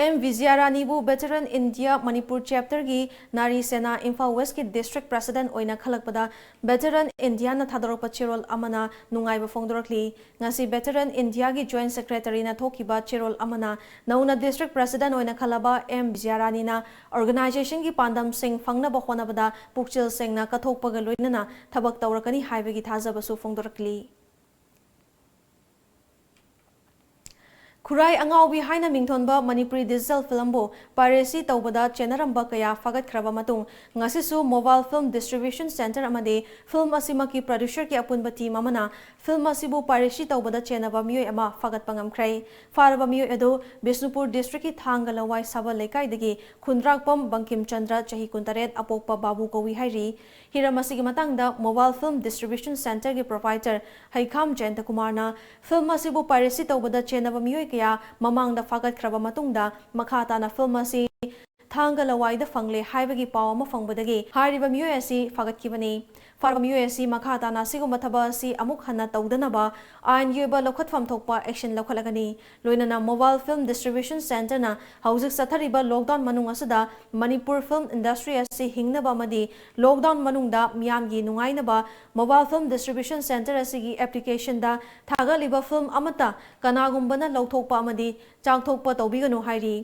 ꯑꯦꯝ ꯕꯤꯖꯌꯔꯥꯅꯤꯕꯨ ꯚꯦꯇꯔꯟ ꯏꯟꯗꯤꯌꯥ ꯃꯅꯤꯄꯨꯔ ꯆꯦꯞꯇꯔꯒꯤ ꯅꯥꯔꯤ ꯁꯦꯅꯥ ꯏꯝꯐꯥꯜ ꯋꯦꯁꯀꯤ ꯗꯤꯁꯇ꯭ꯔꯤꯛ ꯄ꯭ꯔꯦꯁꯤꯗꯦꯟꯠ ꯑꯣꯏꯅ ꯈꯜꯂꯛꯄꯗ ꯚꯦꯇꯔꯟ ꯏꯟꯗꯤꯌꯥꯅ ꯊꯥꯗꯣꯔꯛꯄ ꯆꯦꯔꯣꯜ ꯑꯃꯅ ꯅꯨꯡꯉꯥꯏꯕ ꯐꯣꯡꯗꯣꯔꯛꯂꯤ꯫ ꯉꯁꯤ ꯚꯦꯇꯔꯟ ꯏꯟꯗꯤꯌꯥꯒꯤ ꯖꯣꯏꯟꯠ ꯁꯦꯀ꯭ꯔꯦꯇꯔꯤꯅ ꯊꯣꯛꯈꯤꯕ ꯆꯦꯔꯣꯜ ꯑꯃꯅ ꯅꯧꯅ ꯗꯤꯁꯇ꯭ꯔꯤꯛ ꯄ꯭ꯔꯦꯁꯤꯗꯦꯟꯠ ꯑꯣꯏꯅ ꯈꯜꯂꯕ ꯑꯦꯝ ꯕꯤꯖꯌꯔꯥꯅꯤꯅ ꯑꯣꯔꯒꯅꯥꯏꯖꯦꯁꯟꯒꯤ ꯄꯥꯟꯗꯝꯁꯤꯡ ꯐꯪꯅꯕ ꯍꯣꯠꯅꯕꯗ ꯄꯨꯛꯆꯦꯜ ꯁꯦꯡꯅ ꯀꯠꯊꯣꯛꯄꯒ ꯂꯣꯏꯅꯅ ꯊꯕꯛ ꯇꯧꯔꯛꯀꯅꯤ ꯍꯥꯏꯕꯒꯤ ꯊꯥꯖꯕꯁꯨ ꯐꯣꯡꯗꯣꯔꯛꯂꯤ꯫ ꯈꯨꯔꯥꯏ ꯑꯉꯥꯎꯕꯤ ꯍꯥꯏꯅ ꯃꯤꯡꯊꯣꯟꯕ ꯃꯅꯤꯄꯨꯔꯤ digital filmꯕꯨ piracy ꯇꯧꯕꯗ ꯆꯦꯟꯅꯔꯝꯕ ꯀꯌꯥ ꯐꯥꯒꯠꯈ꯭ꯔꯕ ꯃꯇꯨꯡ, ꯉꯁꯤꯁꯨ mobile film distribution centre ꯑꯃꯗꯤ film ꯑꯁꯤꯃꯛꯀꯤ producerꯒꯤ ꯑꯄꯨꯟꯕ team ꯑꯃꯅ film ꯑꯁꯤꯕꯨ piracy ꯇꯧꯕꯗ ꯆꯦꯟꯅꯕ ꯃꯤꯑꯣꯏ ꯑꯃ ꯐꯥꯒꯠꯄ ꯉꯝꯈ꯭ꯔꯦ꯫ ꯐꯥꯔꯕ ꯃꯤꯑꯣꯏ ꯑꯗꯨ ꯕꯤꯁꯅꯨꯄꯨꯔ districtꯀꯤ ꯊꯥꯡꯒ ꯂꯋꯥꯏ ꯁꯥꯕꯜ ꯂꯩꯀꯥꯏꯗꯒꯤ ꯈꯨꯟꯗ꯭ꯔꯥꯛꯄꯝ ꯕꯪꯀꯤꯝ ꯆꯟꯗ꯭ꯔ, ꯆꯍꯤ ꯀꯨꯟꯇꯔꯦꯠ, ꯑꯄꯣꯛꯄ ꯕꯥꯕꯨ ꯀꯧꯏ ꯍꯥꯏꯔꯤ꯫ ꯍꯤꯔꯝ ꯑꯁꯤꯒꯤ ꯃꯇꯥꯡꯗ mobile film distribution centreꯒꯤ proprietor ꯍꯩꯈꯥꯝ ꯖꯌꯟꯇ ꯀꯨꯃꯥꯔꯅ film ꯑꯁꯤꯕꯨ piracy ꯇꯧꯕꯗ ꯆꯦꯟꯅꯕ ꯃꯤꯑꯣꯏ ꯀꯌꯥ ꯃꯃꯥꯡꯗ ꯐꯥꯒꯠꯈ꯭ꯔꯕ ꯃꯇꯨꯡꯗ, ꯃꯈꯥ ꯇꯥꯅ film ꯑꯁꯤ ꯊꯥꯡꯒ ꯂꯋꯥꯏꯗ ꯐꯪꯂꯦ ꯍꯥꯏꯕꯒꯤ ꯄꯥꯎ ꯑꯃ ꯐꯪꯕꯗꯒꯤ ꯍꯥꯏꯔꯤꯕ ꯃꯤꯑꯣꯏ ꯑꯁꯤ ꯐꯥꯒꯠꯈꯤꯕꯅꯤ꯫ ꯐꯥꯔꯕ ꯃꯤꯑꯣꯏ ꯑꯁꯤ ꯃꯈꯥ ꯇꯥꯅ ꯑꯁꯤꯒꯨꯝꯕ ꯊꯕꯛ ꯑꯁꯤ ꯑꯃꯨꯛ ꯍꯟꯅ ꯇꯧꯗꯅꯕ ꯑꯥꯏꯟꯒꯤ ꯑꯣꯏꯕ ꯂꯧꯈꯠꯐꯝ ꯊꯣꯛꯄ action ꯂꯧꯈꯠꯂꯒꯅꯤ꯫ ꯂꯣꯏꯅꯅ mobile film distribution centreꯅ ꯍꯧꯖꯤꯛ ꯆꯠꯊꯔꯤꯕ lockdown ꯃꯅꯨꯡ ꯑꯁꯤꯗ ꯃꯅꯤꯄꯨꯔ film industry ꯑꯁꯤ ꯍꯤꯡꯅꯕ ꯑꯃꯗꯤ lockdown ꯃꯅꯨꯡꯗ ꯃꯤꯌꯥꯝꯒꯤ ꯅꯨꯡꯉꯥꯏꯅꯕ mobile film distribution centre ꯑꯁꯤꯒꯤ applicationꯗ ꯊꯥꯒꯠꯂꯤꯕ film ꯑꯃꯠꯇ ꯀꯅꯥꯒꯨꯝꯕꯅ ꯂꯧꯊꯣꯛꯄ ꯑꯃꯗꯤ ꯆꯥꯝꯊꯣꯛꯄ ꯇꯧꯕꯤꯒꯅꯨ ꯍꯥꯏꯔꯤ꯫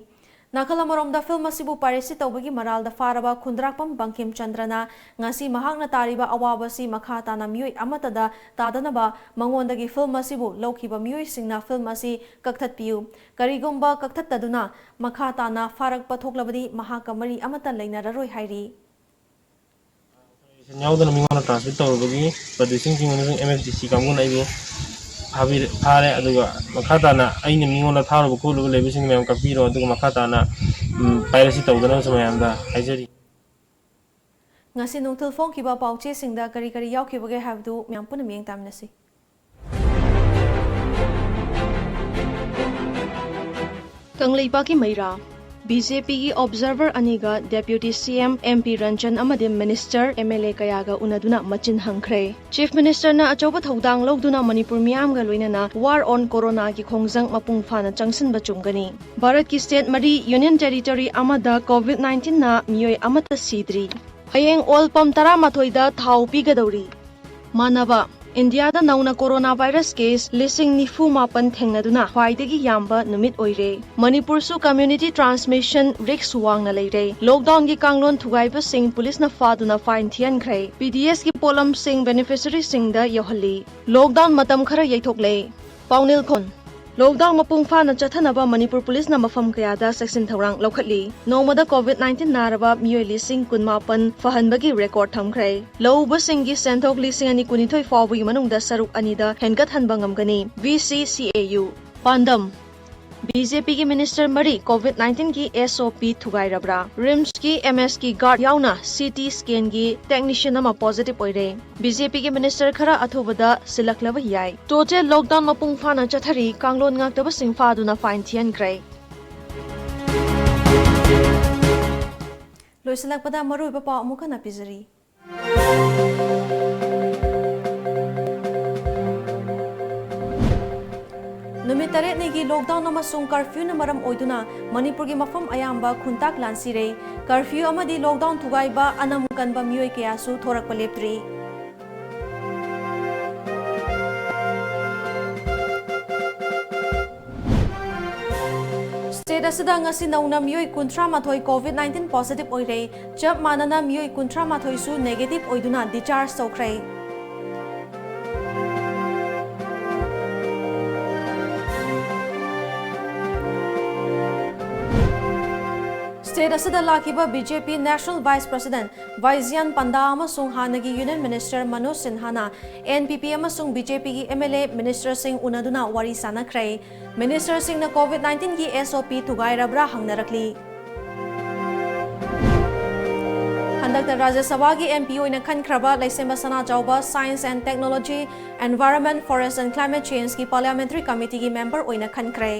ꯅꯥꯀꯜ ꯑꯃꯔꯣꯝꯗ film ꯑꯁꯤꯕꯨ piracy ꯇꯧꯕꯒꯤ ꯃꯔꯥꯜꯗ ꯐꯥꯔꯕ ꯈꯨꯟꯗ꯭ꯔꯥꯛꯄꯝ ꯕꯪꯀꯤꯝ ꯆꯟꯗ꯭ꯔꯅ ꯉꯁꯤ ꯃꯍꯥꯛꯅ ꯇꯥꯔꯤꯕ ꯑꯋꯥꯕ ꯑꯁꯤ ꯃꯈꯥ ꯇꯥꯅ ꯃꯤꯑꯣꯏ ꯑꯃꯠꯇꯗ ꯇꯥꯗꯅꯕ ꯃꯉꯣꯟꯗꯒꯤ film ꯑꯁꯤꯕꯨ ꯂꯧꯈꯤꯕ ꯃꯤꯑꯣꯏꯁꯤꯡꯅ film ꯑꯁꯤ ꯀꯛꯊꯠꯄꯤꯌꯨ꯫ ꯀꯔꯤꯒꯨꯝꯕ ꯀꯛꯊꯠꯇꯗꯨꯅ ꯃꯈꯥ ꯇꯥꯅ ꯐꯥꯔꯛꯄ ꯊꯣꯛꯂꯕꯗꯤ ꯃꯍꯥꯛꯀ ꯃꯔꯤ ꯑꯃꯠꯇ ꯂꯩꯅꯔꯔꯣꯏ ꯍꯥꯏꯔꯤ꯫ ꯌꯥꯎꯗꯅ ꯃꯤꯉꯣꯟꯗ transmit ꯇꯧꯔꯨꯕꯒꯤ producing team ꯑꯃꯁꯨꯡ MFDC ꯀꯥꯡꯕꯨꯅ ꯑꯩꯕꯨ ꯐꯥꯕꯤꯔꯦ, ꯐꯥꯔꯦ꯫ ꯑꯗꯨꯒ ꯃꯈꯥ ꯇꯥꯅ ꯑꯩꯅ ꯃꯤꯉꯣꯟꯗ ꯊꯥꯔꯨꯕ ꯈꯣꯠꯂꯨꯕ ꯂꯩꯕꯁꯤꯡ ꯃꯌꯥꯝ ꯀꯛꯄꯤꯔꯣ, ꯑꯗꯨꯒ ꯃꯈꯥ ꯇꯥꯅ, ꯎꯝ, piracy ꯇꯧꯗꯅꯕꯁꯨ ꯃꯌꯥꯝꯗ ꯍꯥꯏꯖꯔꯤ꯫ ꯉꯁꯤ ꯅꯨꯡꯊꯤꯜ ꯐꯣꯡꯈꯤꯕ ꯄꯥꯎꯆꯦꯁꯤꯡꯗ ꯀꯔꯤ ꯀꯔꯤ ꯌꯥꯎꯈꯤꯕꯒꯦ ꯍꯥꯏꯕꯗꯨ ꯃꯌꯥꯝ ꯄꯨꯟꯅ ꯃꯤꯠꯌꯦꯡ ꯇꯥꯃꯤꯟꯅꯁꯤ꯫ ꯀꯪꯂꯩꯄꯥꯛꯀꯤ ꯃꯩꯔꯥ꯫ BJPꯒꯤ observer ꯑꯅꯤꯒ Deputy CM, MP ꯔꯟꯖꯟ ꯑꯃꯗꯤ minister, MLA ꯀꯌꯥꯒ ꯎꯅꯗꯨꯅ ꯃꯆꯤꯟ ꯍꯪꯈ꯭ꯔꯦ꯫ Chief Ministerꯅ ꯑꯆꯧꯕ ꯊꯧꯗꯥꯡ ꯂꯧꯗꯨꯅ ꯃꯅꯤꯄꯨꯔ ꯃꯤꯌꯥꯝꯒ ꯂꯣꯏꯅꯅ war on coronaꯒꯤ ꯈꯣꯡꯖꯪ ꯃꯄꯨꯡ ꯐꯥꯅ ꯆꯪꯁꯤꯟꯕ ꯆꯨꯝꯒꯅꯤ꯫ ꯚꯥꯔꯠꯀꯤ state ꯃꯔꯤ, Union Territory ꯑꯃꯗ COVID nineteenꯅ ꯃꯤꯑꯣꯏ ꯑꯃꯠꯇ ꯁꯤꯗ꯭ꯔꯤ꯫ ꯍꯌꯦꯡ ꯑꯣꯜ pump ꯇꯔꯥꯃꯥꯊꯣꯏꯗ ꯊꯥꯎ ꯄꯤꯒꯗꯧꯔꯤ꯫ ꯃꯥꯟꯅꯕ꯫ ꯏꯟꯗꯤꯌꯥꯗ ꯅꯧꯅ coronavirus case ꯂꯤꯁꯤꯡ ꯅꯤꯐꯨ ꯃꯥꯄꯟ ꯊꯦꯡꯅꯗꯨꯅ ꯈ꯭ꯋꯥꯏꯗꯒꯤ ꯌꯥꯝꯕ ꯅꯨꯃꯤꯠ ꯑꯣꯏꯔꯦ꯫ ꯃꯅꯤꯄꯨꯔꯁꯨ community transmission risk ꯋꯥꯡꯅ ꯂꯩꯔꯦ꯫ Lockdownꯒꯤ ꯀꯥꯡꯂꯣꯟ ꯊꯨꯒꯥꯏꯕꯁꯤꯡ ꯄꯨꯂꯤꯁꯅ ꯐꯥꯗꯨꯅ fine ꯊꯤꯍꯟꯈ꯭ꯔꯦ꯫ PDSꯀꯤ ꯄꯣꯠꯂꯝꯁꯤꯡ beneficiaryꯁꯤꯡꯗ ꯌꯧꯍꯜꯂꯤ꯫ Lockdown ꯃꯇꯝ ꯈꯔ ꯌꯩꯊꯣꯛꯂꯦ꯫ ꯄꯥꯎꯅꯤꯜ ꯈꯣꯟ꯫ Lockdown ꯃꯄꯨꯡ ꯐꯥꯅ ꯆꯠꯊꯅꯕ ꯃꯅꯤꯄꯨꯔ ꯄꯨꯂꯤꯁꯅ ꯃꯐꯝ ꯀꯌꯥꯗ ꯆꯦꯛꯁꯤꯟ ꯊꯧꯔꯥꯡ ꯂꯧꯈꯠꯂꯤ꯫ ꯅꯣꯡꯃꯗ COVID nineteen ꯅꯥꯔꯕ ꯃꯤꯑꯣꯏ ꯂꯤꯁꯤꯡ ꯀꯨꯟꯃꯥꯄꯟ ꯐꯍꯟꯕꯒꯤ record ꯊꯝꯈ꯭ꯔꯦ꯫ ꯂꯧ ꯎꯕꯁꯤꯡꯒꯤ ꯁꯦꯟꯊꯣꯛ ꯂꯤꯁꯤꯡ ꯑꯅꯤ ꯀꯨꯟꯅꯤꯊꯣꯏ ꯐꯥꯎꯕꯒꯤ ꯃꯅꯨꯡꯗ ꯁꯔꯨꯛ ꯑꯅꯤꯗ ꯍꯦꯟꯒꯠꯍꯟꯕ ꯉꯝꯒꯅꯤ꯫ VCCAU꯫ ꯄꯥꯟꯗꯝ: BJPꯒꯤ minister ꯃꯔꯤ COVID nineteenꯒꯤ SOP ꯊꯨꯒꯥꯏꯔꯕ꯭ꯔꯥ? RIMSꯀꯤ MSꯀꯤ guard ꯌꯥꯎꯅ CT scanꯒꯤ technician ꯑꯃ positive ꯑꯣꯏꯔꯦ꯫ BJPꯒꯤ minister ꯈꯔ ꯑꯊꯨꯕꯗ ꯁꯤꯜꯂꯛꯂꯕ ꯌꯥꯏ꯫ Total lockdown ꯃꯄꯨꯡ ꯐꯥꯅ ꯆꯠꯊꯔꯤ, ꯀꯥꯡꯂꯣꯟ ꯉꯥꯛꯇꯕꯁꯤꯡ ꯐꯥꯗꯨꯅ fine ꯊꯤꯍꯟꯈ꯭ꯔꯦ꯫ ꯂꯣꯏꯁꯤꯜꯂꯛꯄꯗ ꯃꯔꯨꯑꯣꯏꯕ ꯄꯥꯎ ꯑꯃꯨꯛ ꯍꯟꯅ ꯄꯤꯖꯔꯤ꯫ ꯅꯨꯃꯤꯠ ꯇꯔꯦꯠꯅꯤꯒꯤ lockdown ꯑꯃꯁꯨꯡ curfewꯅ ꯃꯔꯝ ꯑꯣꯏꯗꯨꯅ ꯃꯅꯤꯄꯨꯔꯒꯤ ꯃꯐꯝ ꯑꯌꯥꯝꯕ ꯈꯨꯟꯇꯥꯛ ꯂꯥꯟꯁꯤꯔꯦ꯫ Curfew ꯑꯃꯗꯤ lockdown ꯊꯨꯒꯥꯏꯕ ꯑꯅꯝ ꯀꯟꯕ ꯃꯤꯑꯣꯏ ꯀꯌꯥꯁꯨ ꯊꯣꯔꯛꯄ ꯂꯦꯞꯇ꯭ꯔꯤ꯫ State ꯑꯁꯤꯗ ꯉꯁꯤ ꯅꯧꯅ ꯃꯤꯑꯣꯏ ꯀꯨꯟꯊ꯭ꯔꯥ ꯃꯥꯊꯣꯏ COVID nineteen positive ꯑꯣꯏꯔꯦ꯫ ꯆꯞ ꯃꯥꯟꯅꯅ ꯃꯤꯑꯣꯏ ꯀꯨꯟꯊ꯭ꯔꯥ ꯃꯥꯊꯣꯏꯁꯨ negative ꯑꯣꯏꯗꯨꯅ discharge ꯇꯧꯈ꯭ꯔꯦ꯫ State ꯑꯁꯤꯗ ꯂꯥꯛꯈꯤꯕ BJP National Vice President ꯕꯥꯏꯖꯤꯌꯥꯟ ꯄꯟꯗꯥ ꯑꯃꯁꯨꯡ ꯍꯥꯟꯅꯒꯤ Union Minister ꯃꯅꯣꯖ ꯁꯤꯟꯍꯥꯅ NPP ꯑꯃꯁꯨꯡ BJPꯒꯤ MLA ministerꯁꯤꯡ ꯎꯅꯗꯨꯅ ꯋꯥꯔꯤ ꯁꯥꯟꯅꯈ꯭ꯔꯦ꯫ Ministerꯁꯤꯡꯅ COVID nineteenꯒꯤ SOP ꯊꯨꯒꯥꯏꯔꯕ꯭ꯔꯥ ꯍꯪꯅꯔꯛꯂꯤ꯫ ꯍꯟꯗꯛꯇ ꯔꯥꯖ꯭ꯌ ꯁꯚꯥꯒꯤ MP ꯑꯣꯏꯅ ꯈꯟꯈ꯭ꯔꯕ ꯂꯩꯁꯦꯝꯕ ꯁꯅꯥꯖꯥꯎꯕ Science and Technology, Environment, Forest and Climate Changeꯀꯤ Parliamentary Committeeꯒꯤ member ꯑꯣꯏꯅ ꯈꯟꯈ꯭ꯔꯦ꯫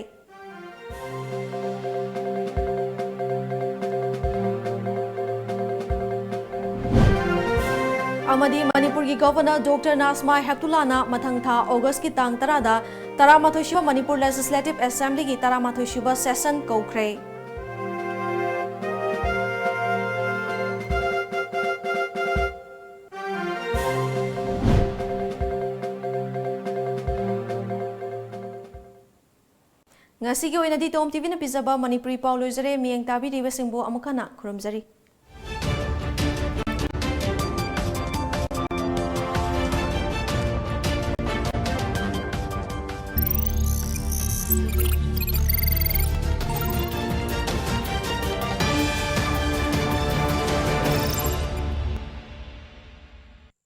ꯑꯃꯗꯤ ꯃꯅꯤꯄꯨꯔꯒꯤ Governor Doctor ꯅꯥꯖꯃꯥ ꯍꯦꯞꯇꯨꯂꯥꯅ ꯃꯊꯪ ꯊꯥ Augustꯀꯤ ꯇꯥꯡ ꯇꯔꯥꯗ ꯇꯔꯥꯃꯥꯊꯣꯏ ꯁꯨꯕ ꯃꯅꯤꯄꯨꯔ Legislative Assemblyꯒꯤ ꯇꯔꯥꯃꯥꯊꯣꯏ ꯁꯨꯕ session ꯀꯧꯈ꯭ꯔꯦ꯫ ꯉꯁꯤꯒꯤ ꯑꯣꯏꯅꯗꯤ ꯇꯣꯝ TVꯅ ꯄꯤꯖꯕ ꯃꯅꯤꯄꯨꯔꯤ ꯄꯥꯎ ꯂꯣꯏꯖꯔꯦ꯫ ꯃꯤꯠꯌꯦꯡ ꯇꯥꯕꯤꯔꯤꯕꯁꯤꯡꯕꯨ ꯑꯃꯨꯛ ꯍꯟꯅ ꯈꯨꯔꯨꯝꯖꯔꯤ꯫